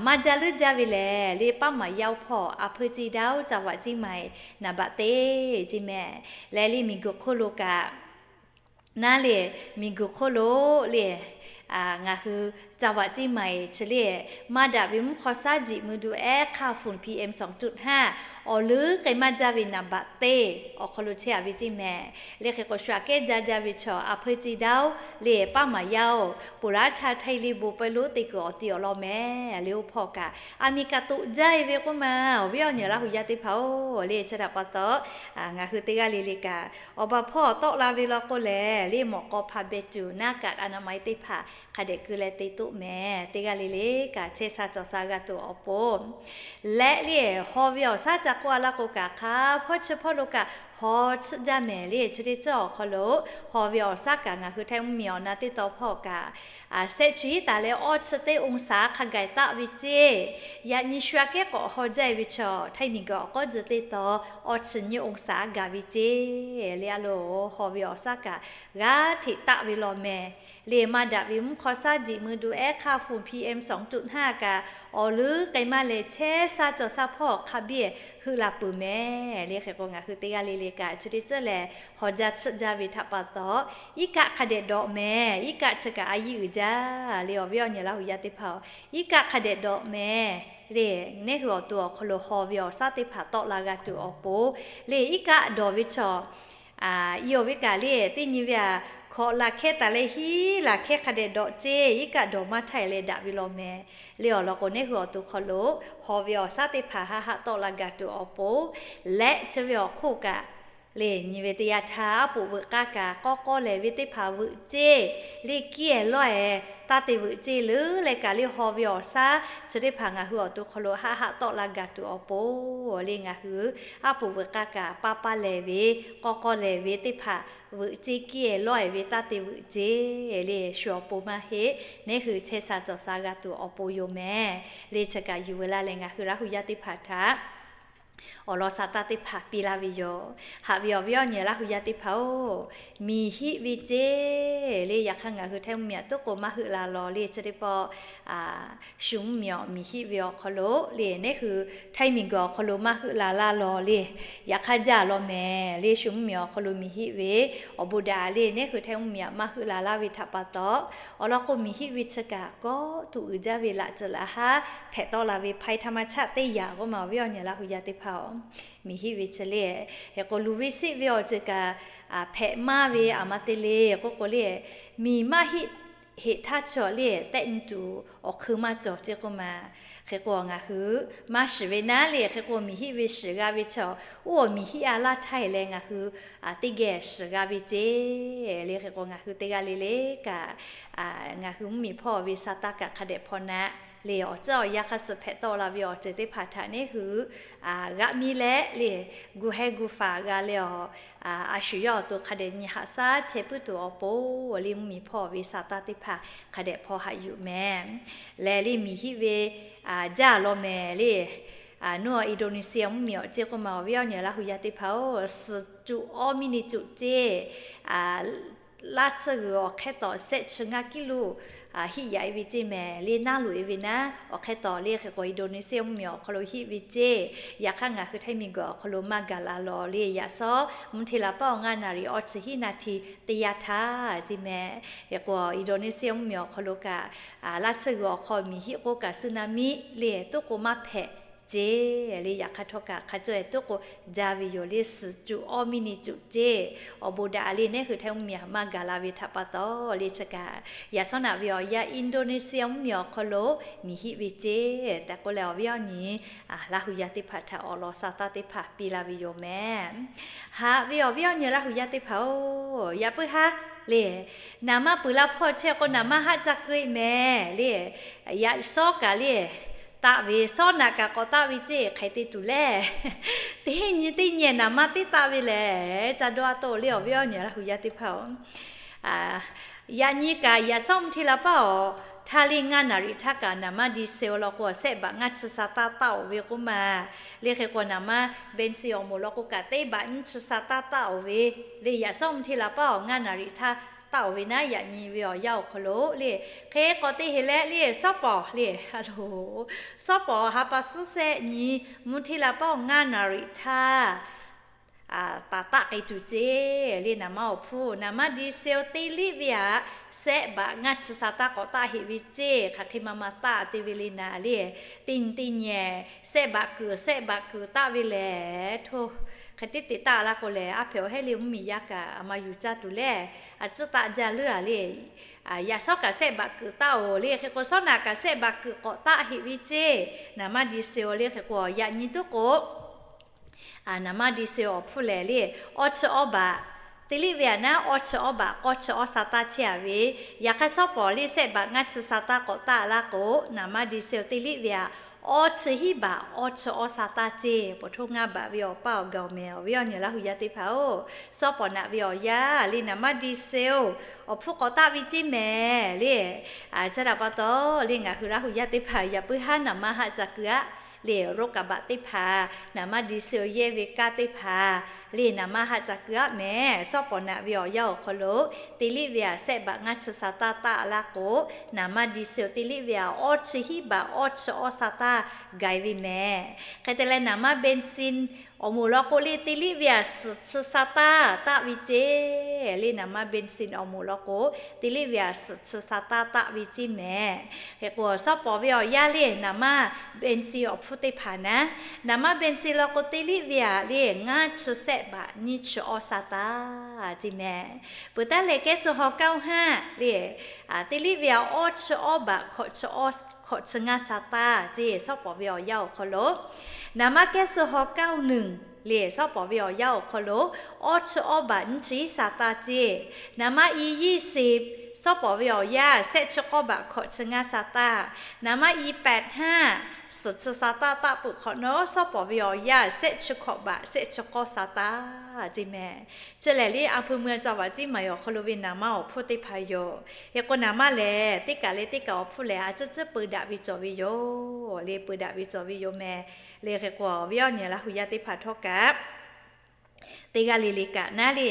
maˇ jaˇ leuˉ jaˇ ve lehˬ le, paˉ maˍ yaˇ oˇ hpawˇ a hpeuˇ ceˇ daˇ oˇ ca vaꞈ ceˇ maiˍ naˍ baꞈ teˇ ceˇ mehˍ. Leh le miˬguiˬ hk'oˆ lo kaꞈ naˉ le, miˬguiˬ hk'oˆ lo le ngaˬ hui ca vaꞈ ceˇ maiˍ chi le, maˇ daꞈ ve mvuhˇ hk'aw shaˉ jiꞈ mui du ehˉ ค่าฝุ่น PM สองจุดห้า awˬ leuˉ k'ai maˇ jaˇ ve naˍ baꞈ teˇ awˬ hk'aw lo chehˇ a ve ceˇ mehˍ. Le hk'e k'o, shu aꞈ kehˉ jaˇ jaˇ ve chaw a hpeuˇ ceˇ daˇ oˇ le, paˉ maˍ yaˇ oˇ, ponˬ laˇ htaˇ htaˇ le bon pawehˇ lonˉ te kuiˬ awˬ ti awˬ lawn mehˍ le. Oˇ hpawˇ kaꞈ a miˬ kaꞈ toꞈ jaˇ e ve k'oˆ ma, awˬ viˉ awˬ nyi Laˇ hu yaˇ teˇ hpaˍ-oˬ le. Chi htaꞈ pa taw, ngaˬ hui teˇ g'aˇ le le kaꞈ awˬ baˬ hpawˇ tawˆ la ve law k'o lehˬ le, mawꞈ k'aw hpa beh tuˬ naˉ kaꞈ a naˬ ma e teˇ hpaˍ hk'a dehꞈ keu leh te toˆ mehˍ. Teˇ g'aˇ le le kaꞈ chehˇ sha cawˬ sha g'a tuˬ awˬ pon leh le, haw ve awˬ shaˉ ca k'oˆ a laˇ k'o kaꞈ, hk'a hpawˇ chi hpawˇ lo kaꞈ haw tsuhˆ jaˇ mehˍ le. Chi teˇ ceuˬ awˬ hk'aw lo haw ve awˬ shaˉ kaꞈ ngaˬ hui Htaiˇ mvuhˇmiˬ awˬ na teˇ taw hpawˇ kaꞈ, shehˆ chi hiˉ taˍ leh awˇ chi teˇ องศา hk'a gaˬ taˆ ve ceˇ. Yaꞈ nyi shu aꞈ kehˉ k'awꞈ haw jaˇ e ve chaw, Htaiˇ miˬguiˬ awˬ k'awˇ ji teˇ taw awˇ chi nyiˇ องศา gaˬ ve ceˇ. Le a lo, haw ve awˬ shaˉ kaꞈ g'aˇ hteꞈ taˆ ve law mehˍ. Le maˇ daꞈ ve mvuhˇ hk'aw shaˉ jiꞈ mui du ehˉ ค่าฝุ่น PM สองจุดห้า kaꞈ awˬ leuˉ k'ai maˇ leh, chehˇ sha cawˬ sha hpawˇ hk'a biˇ heuˆ la peuˬ mehˍ le. Hk'e k'o, ngaˬ hui teˇ g'aˇ le le kaꞈ chi teˇ ceuˬ lehˬ, haw jaˇ tsuhˆ jaˇ ve htaꞈ pa taw, iˉ kaˆ hk'a dehꞈ dawꞈ mehˍ. Iˉ kaˆ chi kaꞈ a yiˇ uiˍ jaˇ le. Awˬ viˉ awˬ nyi Laˇ hu yaˇ teˇ hpaˍ-oˬ, iˉ kaˆ hk'a dehꞈ dawꞈ mehˍ le. Neˇ hui awˬ to awˬ hk'aw lo haw ve awˬ shaˉ teˇ hpaˍ tawˆ la g'a tuˬ awˬ pon le, iˉ kaˆ dawˬ ve chaw i awˬ ve kaꞈ le, teˇ nyi ve aꞈ, hkawꞈ laˬ hkehˇ taˍ leh hiˉ laˬ hkehˇ hk'a dehꞈ dawꞈ ceˇ. Iˉ kaˆ dawˬ maˇ htaˇ leh daꞈ ve law mehˍ le. Awˬ lawn k'o, neˇ hui awˬ to hk'aw lo haw ve awˬ shaˉ teˇ hpaˍ haˆ haˆ tawˆ la g'a tuˬ awˬ pon leh, chi ve awˬ hk'oˆ kaꞈ le, nyi ve teˇ yanˇ htaˇ aˉ poꞈ veuꞈ k'aˇ kaꞈ k'awˇ k'awˇ lehˬ ve teˇ hpaˍ veuꞈ ceˇ le, kiˇ ehˍ lawˇ ehˍ taˇ te veuꞈ ceˇ leuˉ leh kaꞈ le, haw ve awˬ shaˉ chi teˇ hpaˍ ngaˬ hui awˬ to hk'aw lo haˆ haˆ tawˆ la g'a tuˬ awˬ pon le, ngaˬ hui aˉ poꞈ veuꞈ k'aˇ kaꞈ paˇ paˇ lehˬ ve, k'awˇ k'awˇ lehˬ ve teˇ hpaˍ veuꞈ ceˇ, kiˇ ehˍ lawˇ ehˍ ve taˇ te veuꞈ ceˇ le. Shu awˬ pon maˇ heˆ, neˇ hui chehˇ sha cawˬ sha g'a tuˬ awˬ pon yoˬ mehˍ le. Chi kaꞈ yuˬ veu laˇ leh ngaˬ hui Laˇ hu yaˇ teˇ hpaˍ htaꞈ awˬ lawn sha taˇ teˇ hpaˍ piˇ laˇ ve yoˬ. Haꞈ ve awˬ viˉ awˬ nyi Laˇ hu yaˇ teˇ hpaˍ-oˬ, miˬ hiˆ ve ceˇ le. Yaꞈ hk'aˇ ngaˬ hui Htaiˇ mvuhˇmiˬ aꞈ toˉ k'o maˇ heuˆ la law le. Chi teˇ pawˆ shu mvuhˇmiˬ awˬ miˬ hiˆ ve awˬ hk'aw lo le, neˇ hui Htaiˇ miˬguiˬ awˬ hk'aw lo maˇ heuˆ la laˇ law le. Yaꞈ hk'aˇ jaˇ law mehˍ le. Shu mvuhˇmiˬ awˬ hk'aw lo miˬ hiˆ ve awˬ bon daꞈ le, neˇ hui Htaiˇ mvuhˇmiˬ aꞈ maˇ heuˆ la laˇ ve htaꞈ pa taw, awˬ lawn k'o, miˬ hiˆ ve chi kaꞈ kawˆ tuˬ uiˍ jaˇ ve laꞈ ceuˬ laꞈ haˉ hpehꞈ tawˆ la ve ภัยธรรมชาติ teˇ yanˇ k'oˆ ma, awˬ viˉ awˬ nyi Laˇ hu yaˇ teˇ hpaˍ-oˬ, miˬ hiˆ ve chi le. Hk'e k'o, luˬ ve siˆ ve awˬ ceuˬ kaꞈ hpehꞈ maˇ ve aˬ ma te le k'oˆ k'o le, miˬ maˇ hiˆ heꞈ htaˇ chaw le tehˆ nyi tuˬ awˬ hk'eun maˇ cawˬ ceˇ k'oˆ ma. Hk'e k'o, ngaˬ hui maˇ shiˍ ve naˉ le. Hk'e k'o, miˬ hiˆ ve shiˍ g'a ve chaw, oˇ awˬ miˬ hiˆ a laˇ htaˇ e leh ngaˬ hui teˇ geh shiˍ g'a ve ceˇ le. Hk'e k'o, ngaˬ hui teˇ g'aˇ le le kaꞈ ngaˬ hui mvuhˇmiˬ hpawˇ ve sha taˇ kaꞈ hk'a dehꞈ hpaw naˆ le. Awˬ ceuˬ awˬ yanˇ hk'aˇ suh hpehꞈ tawˆ la ve awˬ ceuˬ teˇ hpaˍ htaꞈ neˇ hui g'aꞈ miˇ leh le, gu heh gu faˍ g'a leh awˬ, a shu yawˇ awˬ to hk'a dehꞈ nyi haꞈ shaˉ chehˇ puiˉ tuˬ awˬ pon le, mvuhˇmiˬ hpawˇ ve sha taˇ teˇ hpaˍ hk'a dehꞈ hpaw haꞈ yuˬ mehˍ. Lehˬ le, miˬ hiˆ ve jaˇ law mehˍ le. Nuˇ Indonesia mvuhˇmiˬ awˬ ceˇ k'oˆ ma, awˬ viˉ awˬ nyi Laˇ hu yaˇ teˇ hpaˍ-oˬ, suhˍ cuꞈ awˇ miˇ ni cuꞈ ceˇ laˇ tsuhˇ g'uiˬ awˬ hk'ehˇ tawˍ shehˆ chi ngaˇ kiˇ lo hiˆ yaꞈ e ve ceˇ mehˍ le. Naˇ loꞈ e ve naˉ awˬ hk'ehˇ tawˍ le. Hk'e k'o, Indonesia mvuhˇmiˬ awˬ hk'aw lo hiˆ ve ceˇ. Yaꞈ hk'aˇ ngaˬ hui Htaiˇ miˬguiˬ awˬ hk'aw lo maˇ gaˬ la law le. Yaꞈ shawˉ mvuhˇ hteˇ la paˉ awˬ ngaˇ naˍ riˍ awˇ chi hiˆ naˍ hti teˇ yanˇ htaˇ ceˇ mehˍ. Hk'e k'o, Indonesia mvuhˇmiˬ awˬ hk'aw lo kaꞈ laˇ tsuhˇ g'uiˬ awˬ hk'aw miˬ hiˆ k'oˆ kaꞈ tsunami le toˉ k'o maˇ hpehꞈ ceˇ le. Yaꞈ hk'aˇ htawˇ kaꞈ hk'a caweh toˉ k'o jaˇ ve yoˬ le. Suhˍ cuꞈ awˇ miˇ ni cuꞈ ceˇ. Awˬ bon daꞈ le, neˇ hui Htaiˇ mvuhˇmiˬ maˇ gaˬ la ve htaꞈ pa taw le. Chi kaꞈ yaꞈ shawˉ naꞈ ve awˬ yanˇ Indonesia mvuhˇmiˬ awˬ hk'aw lo miˬ hiˆ ve ceˇ tehꞈ k'oˆ leh, awˬ viˉ awˬ nyi Laˇ hu yaˇ teˇ hpaˍ htaꞈ awˬ lawn sha taˇ teˇ hpaˍ piˇ la ve yoˬ mehˍ. Haꞈ ve awˬ viˉ awˬ nyi Laˇ hu yaˇ teˇ hpaˍ-oˬ, yaꞈ puiˉ haˉ le. Naˍ manˇ peuˬ la hpawˇ chehˇ k'o, naˍ manˇ haˆ ca keu e mehˍ le. Yaꞈ shawˉ kaꞈ le, taˆ ve, shawˉ naꞈ kaꞈ k'awꞈ taˆ ve ceˇ, hk'aˬ hk'e te tuˬ le. Teˇ nyi teˇ nyi naˍ manˇ teˇ taˆ ve lehˬ, ca dawˇ a taw le, awˬ viˉ awˬ nyi Laˇ hu yaˇ teˇ hpaˍ-oˬ. Yaꞈ nyi kaꞈ yaꞈ shawˉ mvuhˇ hteˇ la paˉ awˬ htaˇ le, ngaˇ naˍ riˍ htaˇ kaꞈ naˍ manˇ diesel law k'o, sehˆ baꞈ ngaˇ chi sa taˇ taˆ-oˬ ve k'oˆ ma. Le hk'e k'o, naˍ manˇ bensin awˬ moˍ law k'o kaꞈ, teˇ baꞈ nyiˇ chi sa taˇ taˆ-oˬ ve le. Yaꞈ shawˉ mvuhˇ hteˇ la paˉ awˬ ngaˇ naˍ riˍ htaˇ taˆ-oˬ ve naˉ, yaꞈ nyi ve awˬ yanˇ awˬ hk'aw lo le. Hk'e k'awꞈ te heˍ leh le, shawˉ pawˍ le, a lo, shawˉ pawˍ ha pa suhˉ sehˆ nyi mvuhˇ hteˇ la paˉ awˬ ngaˇ naˍ riˍ htaˇ taˍ taˆ k'ai tuˬ ceˇ le. Naˍ manˇ awˬ hpfuhˇ naˍ manˇ diesel teˇ liˆ ve aꞈ, sehˆ baꞈ ngaˇ chi sa taˇ k'awꞈ taˆ heꞈ ve ceˇ. Hk'aˬ hk'e ma ma taˆ te ve le naˍ le. Teˇ nyi teˇ nyi sehˆ baꞈ kuiˬ sehˆ baꞈ kuiˬ taˆ ve lehˬ, hto, hk'e teˇ te taˆ la k'o lehˬ, a hpehꞈ awˬ hehˉ le mvuhˇmiˬ yaˇ kaꞈ a ma yuˬ caˇ tuˬ le. A tcuhˉ taˆ jaˇ leuˉ a le. Yaꞈ shawˉ kaꞈ sehˆ baꞈ kuiˬ taˆ-oˬ le. Hk'e k'o, shawˉ naꞈ kaꞈ sehˆ baꞈ kuiˬ k'awꞈ taˆ heꞈ ve ceˇ. Naˍ manˇ diesel le. Hk'e k'o, yaꞈ nyi tuˉ k'o naˍ manˇ diesel awˬ hpfuhˇ lehˬ le, awˇ chi awˇ baꞈ, teˇ liˆ ve aꞈ naˉ awˇ chi awˇ baꞈ k'awˇ chi awˇ sa taˇ chehˇ a ve. Yaꞈ hk'aˇ shawˉ pawˍ le sehˆ baꞈ ngaˇ chi sa taˇ k'awꞈ taˆ la k'o, naˍ manˇ diesel teˇ liˆ ve aꞈ, awˇ chi hiˉ baꞈ awˇ chi awˇ sa taˇ ceˇ. Pawˬ htoˇ ngaˇ baꞈ ve awˬ paˇ awˬ gaˬ awˬ mehˍ, awˬ viˉ awˬ nyi Laˇ hu yaˇ teˇ hpaˍ-oˬ, shawˉ pawˍ naꞈ ve awˬ yanˇ le, naˍ manˇ diesel awˬ hpfuhˇ k'awꞈ taˆ ve ceˇ mehˍ le. Chi htaꞈ pa taw le, ngaˬ hui Laˇ hu yaˇ teˇ hpaˍ yaꞈ puiˉ haˉ naˍ manˇ haˆ ca keu aˆ le. Roˆ kaꞈ baꞈ teˇ hpaˍ naˍ manˇ diesel yehˇ ve kaˇ teˇ hpaˍ le, naˍ manˇ haˆ ca keu aˆ mehˍ. Shawˉ pawˍ naꞈ ve awˬ yanˇ awˬ hk'aw lo, teˇ liˆ ve aꞈ sehˆ baꞈ ngaˇ chi sa taˇ taˆ la k'o, naˍ manˇ diesel teˇ liˆ ve aꞈ awˇ chi hiˉ baꞈ awˇ chi awˇ sa taˇ gaˬ e ve mehˍ. Hk'e te leh, naˍ manˇ bensin awˬ moˍ law k'o le, teˇ liˆ ve aꞈ suhˍ chi sa taˇ taˆ ve ceˇ le. Naˍ manˇ bensin awˬ moˍ law k'o, teˇ liˆ ve aꞈ suhˍ chi sa taˇ taˆ ve ceˇ mehˍ. Hk'e k'o, shawˉ pawˍ ve awˬ yanˇ le, naˍ manˇ bensin awˬ hpfuhˇ teˇ hpaˍ naˉ, naˍ manˇ bensin law k'o, teˇ liˆ ve aꞈ le ngaˇ chi sehˆ baꞈ nyiˇ chi awˇ sa taˇ ceˇ mehˍ. Peuˬ taˉ leh, kehˉ suh haw kaˇ oˇ haˆ le, teˇ liˆ ve aꞈ awˇ chi awˇ baꞈ hkawꞈ chi ngaˇ sa taˇ ceˇ. Shawˉ pawˍ ve awˬ yanˇ awˬ hk'aw lo, naˍ manˇ kehˉ suh haw kaˇ oˇ nuˬ le, shawˉ pawˍ ve awˬ yanˇ awˬ hk'aw lo, awˇ chi awˇ baꞈ nyiˇ chi iˉ sa taˇ ceˇ. Naˍ manˇ i yiˇ siˍ, shawˉ pawˍ ve awˬ yanˇ sehˆ chi k'awˇ baꞈ hkawꞈ chi ngaˇ sa taˇ. Naˍ manˇ i pehꞈ haˆ, suhˍ chi sa taˇ taˆ peuˬ hk'awꞈ nawˉ, shawˉ pawˍ ve awˬ yanˇ sehˆ chi hkawꞈ baꞈ sehˆ chi k'awˇ sa taˇ ceˇ mehˍ. Chi lehˬ le, a peu mui a ca vaꞈ ciˉ maˍ awˬ hk'aw lo ve naˍ manˇ awˬ hpfuhˇ teˇ hpaˍ yoˬ. Hk'e k'o, naˍ manˇ lehˬ teˇ kaˬ le teˇ kaˬ awˬ hpfuhˇ lehˬ, a ciˉ ciˉ peu daꞈ ve cawˬ ve yoˬ le. Peu daꞈ ve cawˬ ve yoˬ mehˍ. Le hk'e k'o, awˬ viˉ awˬ nyi Laˇ hu yaˇ teˇ hpaˍ htawˇ kaꞈ, teˇ g'aˇ le le kaꞈ naˉ le,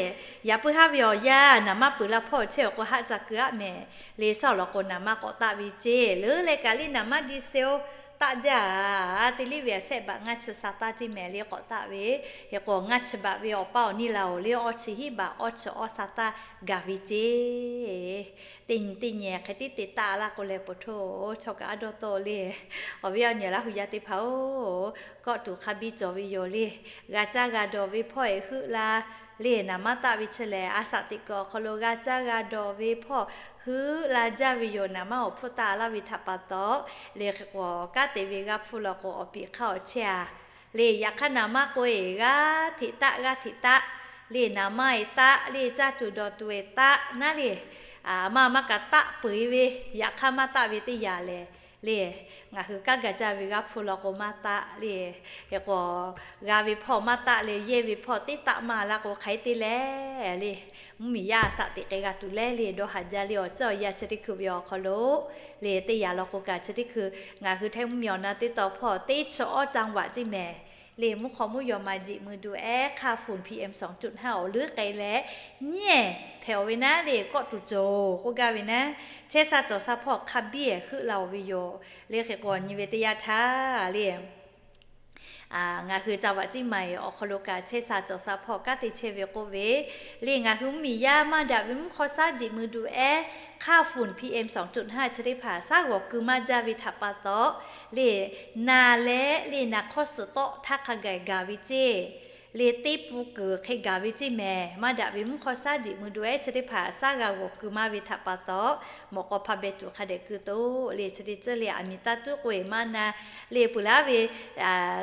yaꞈ puiˉ haˉ ve awˬ yanˇ naˍ manˇ peuˬ la hpawˇ chehˇ awˬ k'o, haˆ ca keu aˆ mehˍ. Le shawˉ law k'o, naˍ manˇ k'awꞈ taˆ ve ceˇ. Leuˉ leh kaꞈ le, naˍ manˇ diesel taˆ jaˇ a, teˇ liˆ ve aꞈ sehˆ baꞈ ngaˇ chi sa taˇ ceˇ mehˍ le, k'awꞈ taˆ ve. Hk'e k'o, ngaˇ chi baꞈ ve awˬ paˇ awˬ niˇ la-oˬ le, awˇ chi hiˉ baꞈ awˇ chi awˇ sa taˇ gaˬ ve ceˇ. Teˇ nyi teˇ nyi hk'e tiˉ te taˆ laˇ k'o leh, pawˬ htoˇ chaw kaꞈ a dawˇ tawˆ le. Awˬ viˉ awˬ nyi Laˇ hu yaˇ teˇ hpaˍ-oˬ, kawˆ tuˬ hk'a biˇ cawˬ ve yoˬ le. G'a caˇ g'a dawˬ ve hpawˇ eˬ heuˆ la le, naˍ manˇ taˆ ve chi lehˬ, a shaꞈ teꞈ kuiˬ awˬ hk'aw lo g'a caˇ g'a dawˬ ve hpawˇ heuˆ la jaˇ ve yoˬ. Naˍ manˇ awˬ hpfuhˇ taˆ laˇ ve htaꞈ pa taw le, hk'e k'o, kanˉ te ve g'aˇ hpfuhˇ law k'o, awˬ piˍ hk'aˇ awˬ chehˇ a le. Yaꞈ hk'aˇ, naˍ manˇ k'o eˬ, g'aˇ hteꞈ taˆ g'aˇ hteꞈ taˆ le, naˍ manˇ eˬ taˆ le, caˇ tuˬ dawˬ tuˬ eˬ taˆ naˉ le, a maˇ maˇ kaꞈ taˆ peu eˬ ve, yaꞈ hk'aˇ maˇ taˆ ve teˇ yanˇ lehˬ le, ngaˬ hui kanˉ ga jaˇ ve g'aˇ hpfuhˇ law k'o maˇ taˆ le. Hk'e k'o, g'a ve hpawˇ maˇ taˆ le, yehˇ ve hpawˇ teˇ taˆ maˇ la k'o, hk'aˬ hk'e te leh le, mvuhˇmiˬ yaˇ a shaꞈ teꞈ k'ai g'a tuˬ le le, dawˇ haˍ jaˇ le. Awˬ ceuˬ awˬ yanˇ chi teˇ hkui ve awˬ hk'aw lo le, teˇ yanˇ law k'o kaꞈ chi teˇ hkui ngaˬ hui Htaiˇ mvuhˇmiˬ awˬ na teˇ taw hpawˇ teˇ chi awˇ caˇ vaꞈ ceˇ mehˍ le. Mvuhˇ hk'aw mvuhˇ yaw ma jiꞈ mui duˬ ehˉ hk'aˇ fuˍn P M sawˍ cuˆ haˉ awˬ leuˉ k'ai leh, nyiˉ ehˍ hpehꞈ-oˬ ve naˉ le, kawˆ tuˬ cawˬ k'oˆ gaˇ ve naˉ, chehˇ sha cawˬ sha hpawˇ hk'a biˇ ehˍ heuˆ la-oˬ ve yoˬ le. Hk'e k'o, nyi ve teˇ yanˇ htaˇ le, ngaˬ hui caˇ vaꞈ ciˉ ma eˬ awˬ hk'aw lo kaꞈ chehˇ sha cawˬ sha hpawˇ kanˉ te chehˇ ve k'oˆ ve le, ngaˬ hui mvuhˇmiˬ yaˇ maˇ daꞈ ve mvuhˇ hk'aw shaˉ jiꞈ mui duˬ ehˉ hk'aˇ fuˍn P M sawˍ cuˆ haˉ chi teˇ hpaˍ shaˉ g'awˬ keu maˇ jaˇ ve htaꞈ pa taw le, naˍ leh le naˍ hk'awˇ suhˍ tawˆ htaˇ hk'a gaˬ gaˬ ve ceˇ le teˇ pun kuiˬ hk'e gaˬ ve ceˇ mehˍ. Maˇ daꞈ ve mvuhˇ hk'aw shaˉ jiꞈ mui do ehˉ chi teˇ hpaˍ shaˉ g'a g'awˬ keu maˇ ve htaꞈ pa taw, mawꞈ k'aw hpa beh tuˬ hk'a dehꞈ keu toˆ le. Chi teˇ ceuˬ le aˬ miˍ taˇ tuˉ k'oˆ e maˇ na le peuˬ laˇ ve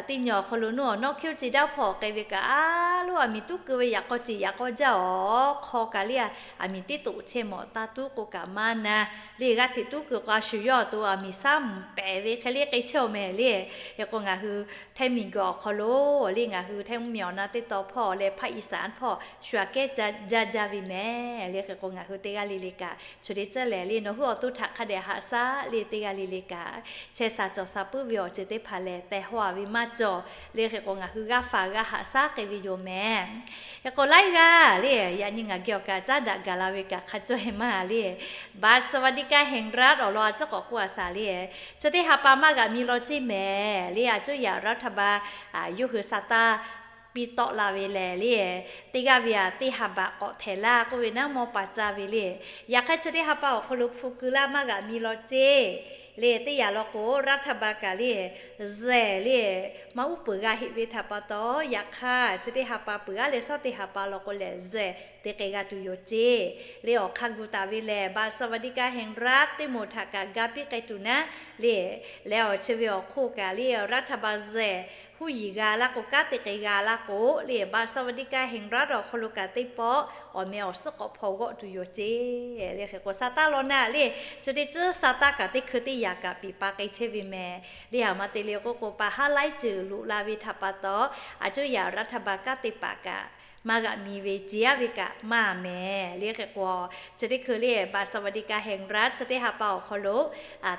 teˇ nyi awˬ hk'aw lo nuˇ awˬ nawˉ hkiˇ ce daˇ hpawˇ k'ai ve kaꞈ, a loˉ aˬ miˍ tuˉ keu ve yaꞈ k'aw ce yaꞈ k'aw jaˇ awˬ hk'aw kaꞈ le, aˬ miˍ teˇ toꞈ chehˇ mawˬ taˇ tuˉ k'oˆ kaꞈ maˇ na le. G'aˇ hteꞈ tuˉ keu k'o a shu yawˇ awˬ to aˬ miˍ shaˉ mvuhˬ pehˍ ve hk'e le k'ai chehˇ awˬ mehˍ le. Hk'e k'o ngaˬ hui htaiˇ miˬguiˬ awˬ hk'aw lo le ngaˬ hui htaiˇ mvuhˇ miˬ awˬ na teˇ taw hpawˇ leh hpaˇ iˉ saˍ hpawˇ shu aꞈ kehˉ jaˇ jaˇ ve mehˍ le. Hk'e k'o ngaˬ hui teˇ g'aˇ le le kaꞈ chi teˇ ceuˬ lehˬ le nawˬ hui awˬ to htaꞈ hk'a dehꞈ haꞈ shaˉ le teˇ g'aˇ le le kaꞈ chehˇ sha cawˬ sha puiˉ ve awˬ ceuˬ teˇ hpaˍ lehˬ tehˬ haw a ve maˇ cawˬ le. Hk'e k'o ngaˬ hui g'aˇ fa g'aˇ haꞈ shaˉ k'ai ve yoˬ mehˍ. Hk'e k'o laiˉ g'aˇ le yaꞈ nyi ngaˬ geh awˬ kaꞈ caˉ daꞈ gaˬ la ve kaꞈ hk'a cawˇ e maˇ le. บัตรสวัสดิการแห่งรัฐ awˬ lawn a ciˉ k'awꞈ k'oˆ a shaˍ le, chi teˇ ha pa maˇ g'aꞈ mi law ceˇ mehˍ le. A cuˇ yaꞈ รัฐบาล yawˇ hui sa taˇ piˇ tawˆ la ve lehˬ le, teˇ g'aˇ ve aˬ teˇ ha baꞈ k'awꞈ htehˍ laˇ k'oˆ ve naˉ mawˇ pa caˇ ve le. Yaꞈ hk'aˇ chi teˇ ha pa awˬ hk'aw lo hpu keu laˇ maˇ g'aꞈ mi law ceˇ le. Teˇ yanˇ law k'o รัฐบาล kaꞈ le zehˬ le maˇ uˉ peunˍ g'a heˆ ve htaꞈ pa taw, yaꞈ hk'aˇ chi teˇ ha pa peuˬ aˉ leh shawˉ teˇ ha pa law k'o lehˬ zehˬ te k'ai g'a tuˬ yoˬ ceˇ le. Awˬ hk'a gu taˍ ve lehˬ บัตรสวัสดิการแห่งรัฐ teˇ moˍ htaꞈ kaꞈ ga piˇ k'ai tuˬ naˉ le. Leh awˬ chi ve awˬ hk'oˆ kaꞈ le รัฐบาล zehˬ huˉ yiˍ g'a laˇ k'o, kanˉ te k'ai g'a laˇ k'o le บัตรสวัสดิการแห่งรัฐ awˬ hk'aw lo kaꞈ teˇ pawˆ awˬ meh awˬ suhˉ k'awꞈ hpaw g'awˆ tuˬ yoˬ ceˇ le. Hk'e k'o sa taˇ law naˉ le, chi teˇ ceuˬ sa taˇ kaꞈ teˇ hkui teˇ yanˇ kaꞈ piˍ pa k'ai chehˇ ve mehˍ le. Aˬ ma te le k'oˆ k'o pa haˉ laiˉ ceuˬ loꞈ la ve htaꞈ pa taw, a cuˇ yaꞈ รัฐบาล kanˉ te paˍ kaꞈ maˇ g'aꞈ mi ve ce aˉ ve kaꞈ maˇ mehˍ le. Hk'e k'o chi teˇ hkui le บัตรสวัสดิการแห่งรัฐ chi teˇ ha pa awˬ hk'aw lo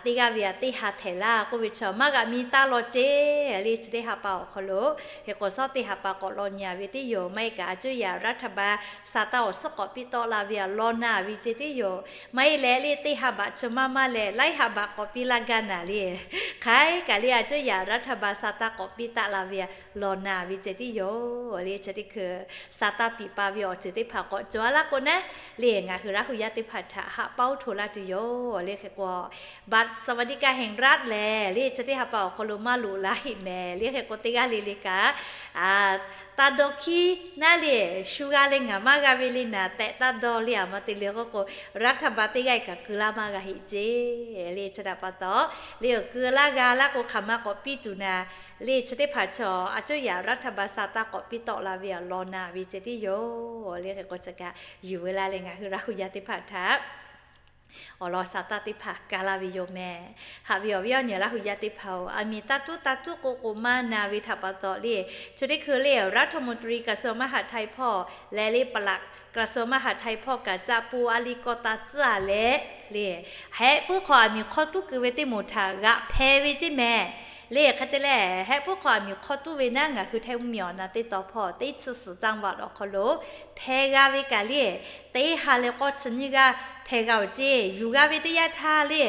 teˇ g'aˇ ve aˬ teˇ ha htehˍ laˇ k'oˆ ve chaw maˇ g'aꞈ mi taˇ law ceˇ le. Chi teˇ ha pa awˬ hk'aw lo hk'e k'o shawˉ teˇ ha pa k'awꞈ law nyi a ve teˇ yoˬ. Maˇ heˆ kaꞈ a cuˇ yaꞈ รัฐบาล sa taˇ awˬ suhˉ k'awꞈ piˇ tawˆ la ve aˬ law na ve ce teˇ yoˬ. Maˇ heˆ leh le teˇ ha baꞈ chi maˇ maˇ leh laiˉ ha baꞈ k'awꞈ piˇ laˇ gaˇ naˍ le. Hk'aiˉ kaꞈ le a cuˇ yaꞈ รัฐบาล sa taˇ k'awꞈ piˇ taˆ la ve aˬ law na ve ce teˇ yoˬ le. Chi teˇ hkui sa taˇ piˍ pa ve awˬ ceuˬ teˇ hpaˍ k'awꞈ cawˬ a laˇ k'o naˉ le ngaˬ hui Laˇ hu yaˇ teˇ hpaˍ htaꞈ haꞈ paˉ oˇ hto laˇ tuˬ yoˬ le. Hk'e k'o บัตรสวัสดิการแห่งรัฐ lehˬ le chi teˇ ha pa awˬ hk'aw lo maˇ loꞈ la heˆ mehˍ le. Hk'e k'o teˇ g'aˇ le le kaꞈ taˇ dawˇ hkiˉ naˉ le, shu g'a leh ngaˬ maˇ g'a ve le naˍ tehꞈ taˇ dawˇ le. Aˬ ma te le k'oˆ k'o รัฐบาล teˇ g'aˇ kaꞈ keu laˇ maˇ g'a heˆ ceˇ le. Chi htaꞈ pa taw le awˬ keu laˇ g'a laˇ k'o hk'aˬ ma k'awꞈ piˇ tuˬ naˍ le. Chi teˇ hpaˍ chaw a cuˇ yaꞈ รัฐบาล sa taˇ k'awꞈ piˇ tawˆ la ve aˬ law na ve ce teˇ yoˬ le. Hk'e k'o chi kaꞈ yuˬ ve laˇ leh ngaˬ hui Laˇ hu yaˇ teˇ hpaˍ htaꞈ awˬ lawn sa taˇ teˇ hpaˍ ka laˇ ve yoˬ mehˍ. Haꞈ ve awˬ viˉ awˬ nyi Laˇ hu yaˇ teˇ hpaˍ-oˬ, aˬ miˍ taˇ tuˉ taˇ tuˉ k'oˆ k'o maˇ na ve htaꞈ pa taw le, chi teˇ hkui le รัฐมนตรีกระทรวงมหาดไทย hpawˇ leh le ปลัดกระทรวงมหาดไทย hpawˇ kaꞈ caˇ po a le kawˇ taˇ tcuhˉ a leh le, hehꞈ puiˉ hk'aw aˬ miˍ hk'aw tuˉ keu ve teˇ moˍ htaꞈ g'aꞈ hpeh ve ceˇ mehˍ. Le hk'e te leh hehꞈ puiˉ hk'aw aˬ miˍ hk'aw tuˉ ve naˉ ngaˬ hui Htaiˇ mvuhˇ miˬ awˬ na teˇ taw hpawˇ teˇ chi suhˍ จังหวัด awˬ hk'aw lo hpeh g'a ve kaꞈ le, teˇ ha leh k'awˇ chi nyiˇ g'aˇ hpeh g'a-oˬ ceˇ. Yuˬ g'a ve teˇ yanˇ htaˇ le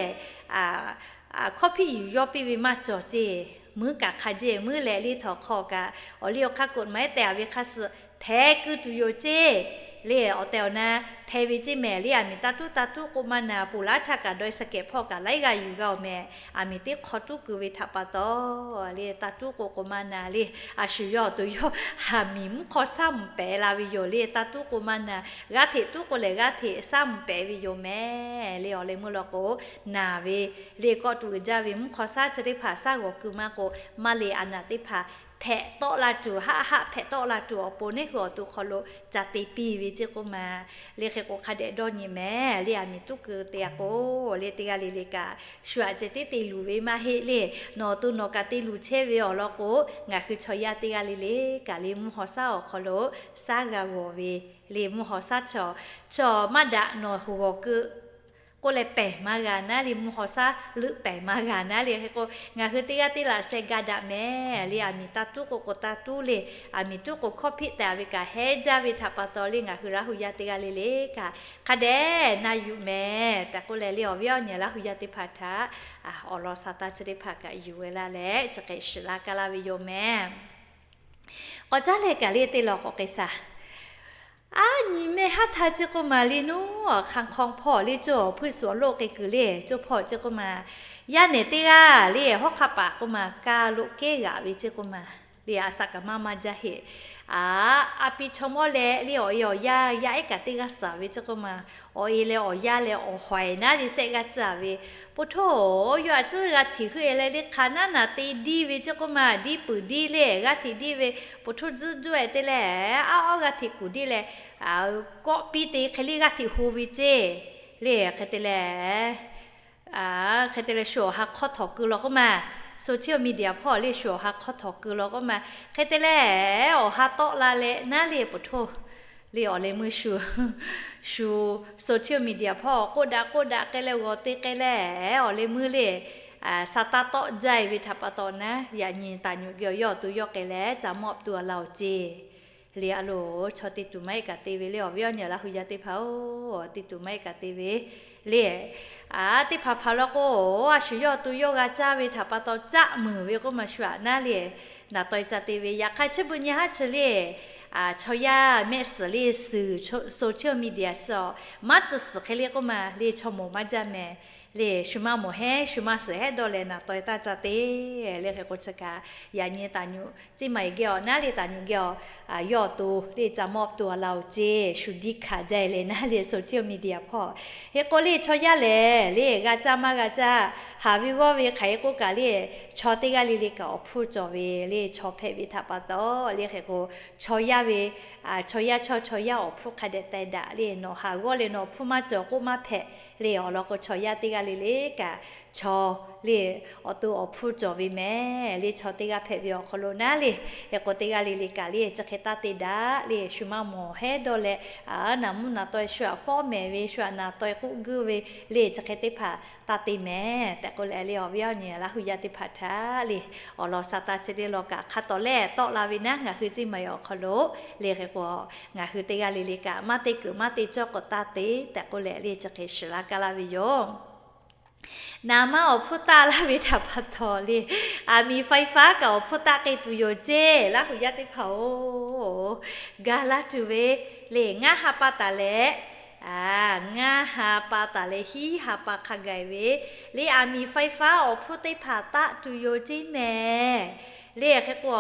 hkawˇ hpiˆ yuˬ yawˇ piˇ ve maˇ cawˬ ceˇ. Muiˉ kaꞈ hk'a jeˇ muiˉ leh le htawnˍ hk'aw kaꞈ awˬ liˇ awˬ hk'aˇ กฎหมาย tehꞈ a ve hk'a suh hpeh keu tuˬ yoˬ ceˇ. Le awˬ tehˬ awˬ na hpeh ve ceˇ mehˍ. Le aˬ miˍ taˇ tuˉ taˇ tuˉ k'oˆ maˇ na, ponˬ laˉ htaˇ kaꞈ dawˇ e sa kehˬ hpawˇ kaꞈ laiˉ g'aˇ yuˬ g'a-oˬ mehˍ. Aˬ miˍ teˇ hk'aw tuˉ keu ve htaꞈ pa taw le taˇ tuˉ k'o k'o maˇ na le. A shu yawˇ awˬ to yawˇ aˬ miˍ mvuhˇ hk'aw shaˉ mvuhˬ pehˍ la ve yoˬ le. Taˇ tuˉ k'o maˇ na, g'aˇ hteꞈ tuˉ k'o lehˬ g'aˇ hteꞈ shaˉ mvuhˬ pehˍ ve yoˬ mehˍ. Le awˬ leh meuˇ law k'o naˍ ve le kawˆ tuˬ uiˍ jaˇ ve mvuhˇ hk'aw shaˉ chi teˇ hpaˍ shaˉ g'awˬ keu maˇ k'o, maˇ le aˬ naˍ teˇ hpaˍ hpehꞈ tawˆ la tuˬ, haˆ haˆ hpehꞈ tawˆ la tuˬ awˬ pon neˉ hui awˬ to hk'aw lo ca te piˇ ve ceˇ k'oˆ ma. Le hk'e k'o hk'a dehꞈ dawˇ nyi mehˍ. Le aˬ miˍ tuˉ keu te a k'o le teˇ g'aˇ le le kaꞈ shu aꞈ ceh tiˉ te luˬ ve maˇ heˆ le. Nawˬ awˬ to nawˬ kaꞈ te luˬ chehˇ ve awˬ lawn k'o, ngaˬ hui chaw yaˇ teˇ g'aˇ le le kaꞈ le mvuhˇ hawˬ shaˉ awˬ hk'aw lo shaˉ g'a g'awˬ ve le mvuhˇ hawˬ shaˉ chaw, chaw maˇ daꞈ nawˬ hui g'awˬ keu k'oˆ leh pehˬ maˇ g'a naˉ le, mvuhˇ hawˬ shaˉ leuˆ pehˬ maˇ g'a naˉ le. Hk'e k'o ngaˬ hui teˇ g'aˇ teˇ laꞈ sheh ga daꞈ mehˍ. Le aˬ miˍ taˇ tuˉ k'o k'o taˇ tuˉ le, aˬ miˍ tuˉ k'o hkawˇ hpiˆ tehꞈ a ve kaꞈ hehˉ jaˇ ve htaꞈ pa taw le ngaˬ hui Laˇ hu yaˇ teˇ g'aˇ le le kaꞈ hk'a dehꞈ na yuˬ mehˍ tehꞈ k'oˆ leh le awˬ viˉ awˬ nyi Laˇ hu yaˇ teˇ hpaˍ htaꞈ awˬ lawn sa taˇ chi teˇ hpaˍ kaꞈ yuˬ ve laˇ leh chi hk'e shiˍ laˇ kaˇ laˇ ve yoˬ mehˍ. K'awꞈ caˉ leh kaꞈ le teˇ law k'awꞈ k'ai shaˍ. Aˉ nyi mehˆ haˉ htaˇ ceˇ k'oˆ ma le nuˉ, hk'anˇ hk'awˇ hpawˇ le cawˇ hpuiˇ suhˍ awˬ loˆ k'ai kuiˬ le cawˇ hpawˇ ceˇ k'oˆ ma, yaˇ nehˬ teˇ g'aˇ le hawˉ hk'aˆ paˍ k'oˆ ma ka loꞈ kehˉ g'aꞈ ve ceˇ k'oˆ ma. le a saˍ kaˍ maˇ maˇ jaˇ heˆ. Aˬ, a pi chaw mawˇ leh le awˬ e awˬ yaˇ yaˇ ehˉ kaꞈ teˇ g'aˇ suhˍ ve ceˇ k'oˆ ma, awˬ e leh awˬ yaˇ leh awˬ hawaiˍ naˉ le sehˆ g'aˇ tcuhˉ ve, po htoˇ, yawˇ aꞈ tcuhˉ g'a hteꞈ heuˆ e leh le hk'aˬ naˉ naˬ te diˇ ve ceˇ k'oˆ ma, diˇ puiˍ diˇ le g'aˇ hteꞈ diˇ ve, po htoˇ tzuhˇ juˇ e te leh, aˉ awˉ g'aˇ hteꞈ kuˬ diˇ leh, kawˆ piˇ te hk'e le g'aˇ hteꞈ ho ve ceˇ. Le hk'e te leh, hk'e te leh shu awˬ ha hk'awˇ htawꞈ keu law k'oˆ ma, social media hpawˇ le shu awˬ ha hk'awˇ htawꞈ keu law k'oˆ ma, hk'e te leh awˬ ha tawˆ la leh naˉ le po htoˇ, le awˬ leh meuˇ shu, shu social media hpawˇ k'oˆ daꞈ k'oˆ daꞈ k'ai leh g'awˬ te k'ai leh awˬ leh meuˇ le, saˍ taˇ tawˆ jaˇ e ve htaꞈ pa taw naˉ, yaꞈ nyi taˍ nyuꞈ geh awˬ yawˇ awˬ to yawˇ k'ai leh ca mawˇ tu a la oˬ ceˇ. Le a loˬ, chaw te tuˬ maˇ heˆ kaꞈ te ve le awˬ viˉ awˬ nyi Laˇ hu yaˇ teˇ hpaˍ-oˬ, te tuˬ maˇ heˆ kaꞈ te ve le. Aˬ, teˇ hpaˍ hpaˍ law k'o, a shu yawˇ awˬ to yawˇ g'a caˇ ve htaꞈ pa taw caˆ meuˍ ve k'oˆ ma shu aꞈ naˉ le, naˍ taweh ca te ve. Yaꞈ hk'aˇ chi beuꞈ nyi haˉ chi le, chaw yaˇ mehˆ suhˍ le suhˍ social media suh awˬ maˉ tcuh suhˍ hk'e le k'oˆ ma le chaw mawˬ maˇ jaˇ mehˍ. Le shu maˇ mawˬ hehˉ shu maˇ suhˍ hehˉ dawˇ leh naˍ taweh taˇ ca te. Le hk'e k'o chi kaꞈ yaꞈ nyi taˍ nyuꞈ ceˇ maˬ e geh awˬ naˉ le taˍ nyuꞈ geh awˬ, yawˇ awˬ to le ca mawˇ tu a la oˬ ceˇ, shu diˇ hkanˍ jaˇ e leh naˉ le social media hpawˇ. Hk'e k'o le chaw yaˇ lehˬ le g'a caˇ maˇ g'a caˇ, haˍ ve g'awˇ ve hk'aˬ hk'e k'oˆ kaꞈ le, chaw teˇ g'aˇ le le kaꞈ awˬ hpfuhˇ cawˬ ve le chaw hpehꞈ ve htaꞈ pa taw le hk'e k'o, chaw yaˇ ve, chaw yaˇ chaw chaw yaˇ awˬ hpfuhˇ hk'a dehꞈ teh daꞈ le nawˬ haˍ g'awˇ leh nawˬ awˬ hpfuhˇ maˇ cawˬ k'oˆ maˇ hpehꞈ. Le awˬ lawn k'o chaw yaˇ teˇ g'aˇ le le kaꞈ chaw le awˬ to awˬ hpfuhˇ cawˬ ve mehˍ. Le chaw teˇ g'aˇ hpehꞈ ve awˬ hk'aw lo naˉ le, hk'e k'o teˇ g'aˇ le le kaꞈ le chi hk'e taˇ te daꞈ le shu maˇ mawˬ hehˉ dawˇ leh, naˍ mvuhˇ naˍ taweh shu aꞈ fawˉ mehˍ ve shu aꞈ naˍ taweh k'oˆ guiˇ ve le chi hk'e teˇ hpaˍ taˇ te mehˍ tehꞈ k'oˆ leh le awˬ viˉ awˬ nyi Laˇ hu yaˇ teˇ hpaˍ htaꞈ le awˬ lawn saˍ taˇ chi le law kaꞈ hk'a tawˍ lehˆ tawˆ la ve naˉ ngaˬ hui ceˇ maˬ e awˬ hk'aw lo le hk'e k'o, ngaˬ hui teˇ g'aˇ le le kaꞈ maˇ te kuiˬ maˇ te cawˇ k'awꞈ taˇ te tehꞈ k'oˆ leh le chi hk'e shiˍ laˇ kaˇ laˇ ve yoˬ. Naˍ manˇ awˬ hpfuhˇ taˆ laˇ ve htaꞈ pa taw le, aˬ miˍ faiˍ faˉ kaꞈ awˬ hpfuhˇ taˆ k'ai tuˬ yoˬ ceˇ. Laˇ hu yaˇ teˇ hpaˍ-oˬ, ga laˇ tuˬ ve le ngaˇ ha pa taˍ leh, ngaˇ ha pa taˍ leh hiˉ ha pa hk'a gaˬ ve le aˬ miˍ faiˍ faˉ awˬ hpfuhˇ teˇ hpaˍ taˆ tuˬ yoˬ ceˇ mehˍ. Le hk'e k'o,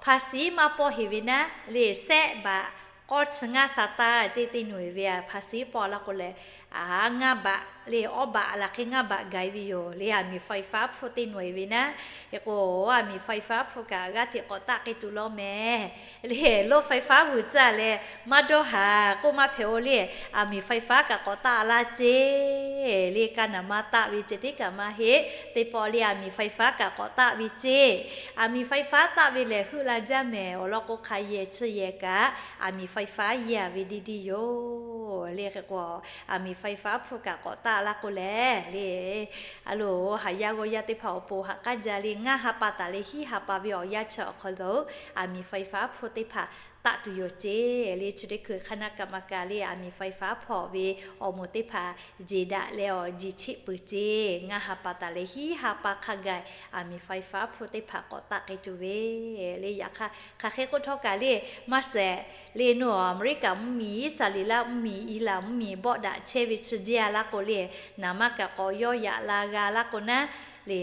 hpaˍ siˉ maˇ pawˆ heˍ ve naˉ le sehˆ baꞈ k'awˇ chi ngaˇ saˍ taˇ ceˇ te nawˬ e ve aˬ hpaˍ siˉ pawˆ laˇ k'o leh, ngaˇ baꞈ le awˇ baꞈ laˬ hk'e ngaˇ baꞈ gaˬ e ve yoˬ. Le aˬ miˍ faiˍ faˉ hpfuhˇ te nawˬ e ve naˉ, hk'e k'o, aˬ miˍ faiˍ faˉ hpfuhˇ kaꞈ g'aˇ hteꞈ k'awꞈ taˆ k'ai tuˬ law mehˍ. Le รถไฟฟ้า vuiˬ tcuhˇ leh maˇ dawˇ haˍ k'oˆ maˇ hpehꞈ-o le, aˬ miˍ faiˍ faˉ kaꞈ k'awꞈ taˆ laˇ ceˇ. Le kaˇ naˍ ma taˆ ve ceh tiˉ kaꞈ maˇ heˆ. Teˇ pawˆ le aˬ miˍ faiˍ faˉ kaꞈ k'awꞈ taˆ ve ceˇ. Aˬ miˍ faiˍ faˉ taˆ ve lehˬ heuˆ la jaˇ mehˍ. Awˬ lawn k'o hk'a yehˬ chi yehˬ kaꞈ aˬ miˍ faiˍ faˉ yehˬ ve diˇ diˇ yoˬ. Le hk'e k'o, aˬ miˍ faiˍ faˉ hpfuhˇ kaꞈ k'awꞈ taˆ laˇ k'o lehˬ le, a loˬ, haˍ yaˇ g'awˇ yaˇ teˇ hpaˍ awˬ pon haꞈ k'aˉ jaˇ le ngaˇ ha pa taˍ leh hiˉ ha pa ve awˬ yanˇ chi awˬ hk'aw lo aˬ miˍ faiˍ faˉ hpfuhˇ teˇ hpaˍ taˆ tuˬ yoˬ ceˇ. Le chi teˇ hkui hk'aˇ naˆ kaꞈ maˇ kaꞈ le aˬ miˍ faiˍ faˉ hpfuhˇ ve awˬ moˍ teˇ hpaˍ jeˬ daꞈ leh awˬ jeˬ cheˆ peuˬ ceˇ. Ngaˇ ha pa taˍ leh hiˉ ha pa hk'a gaˬ aˬ miˍ faiˍ faˉ hpfuhˇ teˇ hpaˍ k'awꞈ taˆ k'ai tuˬ ve le. Yaꞈ hk'aˇ hk'aˬ hk'e k'oˆ htawˇ kaꞈ le maˇ shehˍ le, nawˬ Aˍmeˍriˆkaˍ mvuhˇmiˬ, Iˉsaˍreˍlaˆ mvuhˇmiˬ, Iˉlaˍ mvuhˇmiˬ bawˆ daꞈ chehˇ ve chi jeˇ a laˇ k'o le, naˍ manˇ kaꞈ k'awꞈ yawˇ yaꞈ la g'a laˇ k'o naˉ le,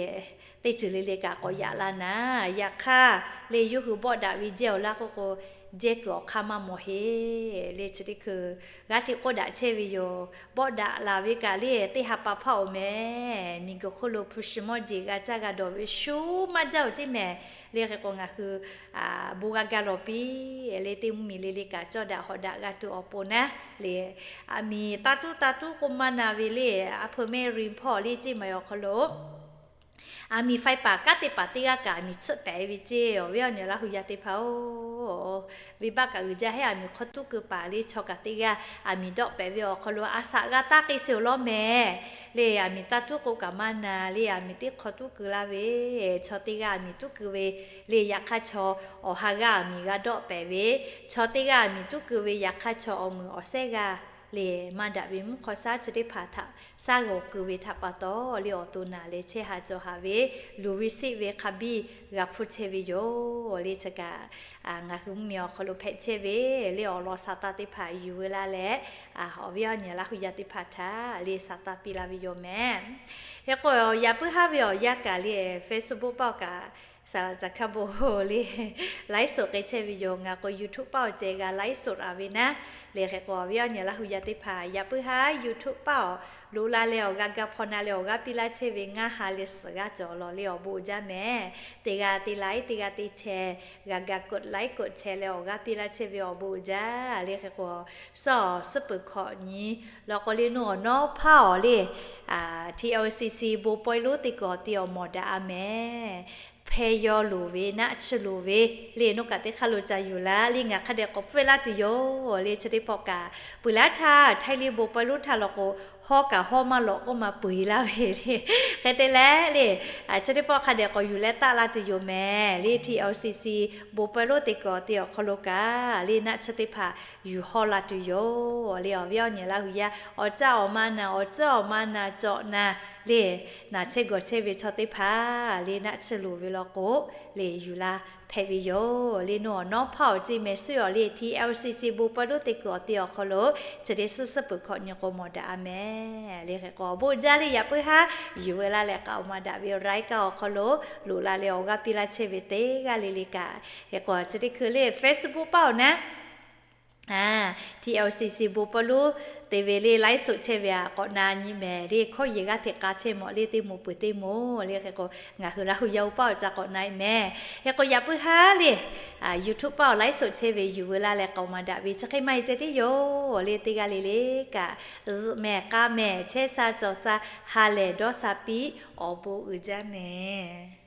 teˇ ceuˬ le le kaꞈ k'awꞈ yaꞈ la naˍ. Yaꞈ hk'aˇ le yawˇ hui bawˆ daꞈ ve jehˇ awˬ laˇ k'oˆ k'o, jehˇ kuiˬ awˬ hk'aˇ maˇ mawˬ heˆ. Le chi teˇ hkui g'aˇ hteꞈ k'oˆ daꞈ chehˇ ve yoˬ. Bawˆ daꞈ laˬ ve kaꞈ le teˇ ha pa hpaˇ-oˬ mehˍ. Miˬguiˬ hk'oˆ lo hpu shi mawˇ jeˬ g'a caˇ g'a dawˬ ve shu maˇ jaˇ-oˬ ceˇ mehˍ. Le hk'e k'o ngaˬ hui bon g'a ga lawˬ piˇ le teˇ mvuhˇmiˬ le le kaꞈ cawˇ daꞈ hawꞈ daꞈ g'a tuˬ awˬ pon naˉ le, aˬ miˍ taˇ tuˉ taˇ tuˉ k'oˆ maˇ na ve le, a hpeu mehˆ ri hpawˇ le ceˇ maˬ e awˬ hk'aw lo aˬ miˍ faiˍ paˍ kanˉ te paˍ teˇ g'aˇ kaꞈ aˬ miˍ tsuhˆ pehˍ ve ceˇ. Awˬ viˉ awˬ nyi Laˇ hu yaˇ teˇ hpaˍ-oˬ, venˇbaˆ kaꞈ g'uiˬ jaˇ heˆ. Aˬ miˍ hk'aw tuˉ keu paˍ le chaw kaꞈ teˇ g'aˇ aˬ miˍ dawˆ pehˍ ve awˬ hk'aw lo a shaꞈ g'a taˇ k'ai sheˍ-oˬ law mehˍ. Le aˬ miˍ taˇ tuˉ k'o kaꞈ maˇ na le, aˬ miˍ teˇ hk'aw tuˉ keu laˇ ve chaw teˇ g'aˇ aˬ miˍ tuˉ keu ve le. Yaꞈ hk'aˇ chaw awˬ ha g'aˇ aˬ miˍ g'a dawˆ pehˍ ve, chaw teˇ g'aˇ aˬ miˍ tuˉ keu ve, yaꞈ hk'aˇ chaw awˬ meuˍ awˬ shehˇ g'aˇ le maˇ daꞈ ve mvuhˇ hk'aw shaˉ chi teˇ hpaˍ htaꞈ shaˉ g'awˬ keu ve htaꞈ pa taw le awˬ to naˍ leh chehˇ ha cawˬ haˍ ve, luˬ ve sheˆ ve hk'a biˇ g'a hpuˇ chehˇ ve yoˬ. Le chi kaꞈ ngaˬ hui mvuhˇmiˬ awˬ hk'aw lo hpehꞈ chehˇ ve le awˬ lawn saˍ taˇ teˇ hpaˍ yuˬ ve laˇ leh, awˬ viˉ awˬ nyi Laˇ hu yaˇ teˇ hpaˍ htaꞈ le saˍ taˇ piˇ laˇ ve yoˬ mehˍ. Hk'e k'o yaꞈ puiˉ haˉ ve awˬ yanˇ kaꞈ le Facebook pawˆ kaꞈ Saˍ laꞈ caˍ hkaˇ bon le, ไลฟ์สด k'ai chehˇ ve yoˬ. Ngaˬ k'o YouTube paˆ awˬ ceh g'a ไลฟ์สด a ve naˉ. Le hk'e k'o, awˬ viˉ awˬ nyi laˇ hui yaˇ teˇ hpaˍ, yaꞈ puiˉ haˉ YouTube paˆ awˬ loꞈ la leh awˬ g'a ga hpaw na leh awˬ g'aˇ piˇ laˇ chehˇ ve ngaˇ ha leh suhˍ g'aˇ cawˬ lawˬ le awˬ bon uiˍ jaˇ mehˍ. Teˇ g'aˇ teˇ ไลค์ teˇ g'aˇ teˇ แชร์ g'a ga กดไลค์ กดแชร์ leh awˬ g'aˇ piˇ laˇ chehˇ ve awˬ bon uiˍ jaˇ. Le hk'e k'o, suhˉ awˬ suhˉ peuˬ hkawꞈ nyi law k'o le, nawˬ awˬ nawˉ hpaˇ awˬ le TLCC bon pawehˇ lonˉ teˇ kuiˬ awˬ te awˬ mawˬ daꞈ a mehˍ. Hpeh yaw loˍ ve, naˆ tsuhˇ loˍ ve, le nawˬ kaꞈ teˇ hk'aˇ lo ca yuˬ laˇ le. Ngaˬ hk'a dehꞈ k'awꞈ pfuhˇ laˇ tuˬ yoˬ le. Chi teˇ pawˆ kaꞈ peuˬ laˇ htaˇ, Htaiˇ le bon pawehˇ lonˉ htaˇ law k'o, hawˉ kaꞈ hawˉ maˇ lawꞈ k'oˆ ma peuˬ e laˇ ve le. Hk'e te leh le, chi teˇ pawˆ hk'a dehꞈ k'awꞈ yuˬ leh taˆ la tuˬ yoˬ mehˍ. Le TLCC bon pawehˇ lonˉ teˇ kuiˬ awˬ te awˬ hk'aw lo kaꞈ le naˆ tsuhˇ teˇ hpaˍ yuˬ hawˇ la tuˬ yoˬ le. Awˬ viˉ awˬ nyi laˇ hui yaˇ, awˬ caˇ awˬ ma naˬ, awˬ tcuhˉ awˬ ma naˬ cawꞈ naˬ le, naˬ chehˇ gawˬ chehˇ ve chaw teˇ hpaˍ le naˆ tsuhˇ loˍ ve law k'o, le yuˬ la hpehꞈ ve yoˬ le. Nawˬ awˬ nawˉ hpaˇ awˬ ceˇ mehˍ suhˉ awˬ le TLCC bon pawehˇ lonˉ teˇ kuiˬ awˬ te awˬ hk'aw lo chi teˇ suhˉ suhˉ peuˬ hkawꞈ nyi k'o mawˬ daꞈ a mehˍ. Le hk'e k'o, awˬ bon jaˇ le. Yaꞈ puiˉ haˉ yuˬ veu la leh k'aoˍ maˍ daꞈ ve รายการ awˬ hk'aw lo loꞈ la leh awˬ g'aˇ piˇ laˇ chehˇ ve teˇ g'aˇ le le kaꞈ, hk'e k'o chi teˇ hkui le Facebook paˆ awˬ naˉ TLCC bon pawehˇ lonˉ te ve le ไลฟ์สด chehˇ ve a k'awꞈ na nyi mehˍ le. Hkawˇ yehˬ g'aˇ hteꞈ k'a chehˇ mawˬ le, teˇ moˍ peuˬ teˇ moˍ le. Hk'e k'o, ngaˬ hui laˇ hui yaˇ hui paˆ awˬ ca k'awꞈ na e mehˍ. Hk'e k'o, yaꞈ puiˉ haˉ le YouTube paˆ awˬ ไลฟ์สด chehˇ ve yuˬ veu la leh k'aoˍ maˍ daꞈ ve chi hk'e maˇ heˆ ceh tiˉ yoˬ le. Teˇ g'aˇ le le kaꞈ zuhꞈ mehˍ k'a mehˍ chehˇ sha cawˬ sha ha lehˬ dawˇ sha piˇ awˬ bon uiˍ jaˇ mehˍ.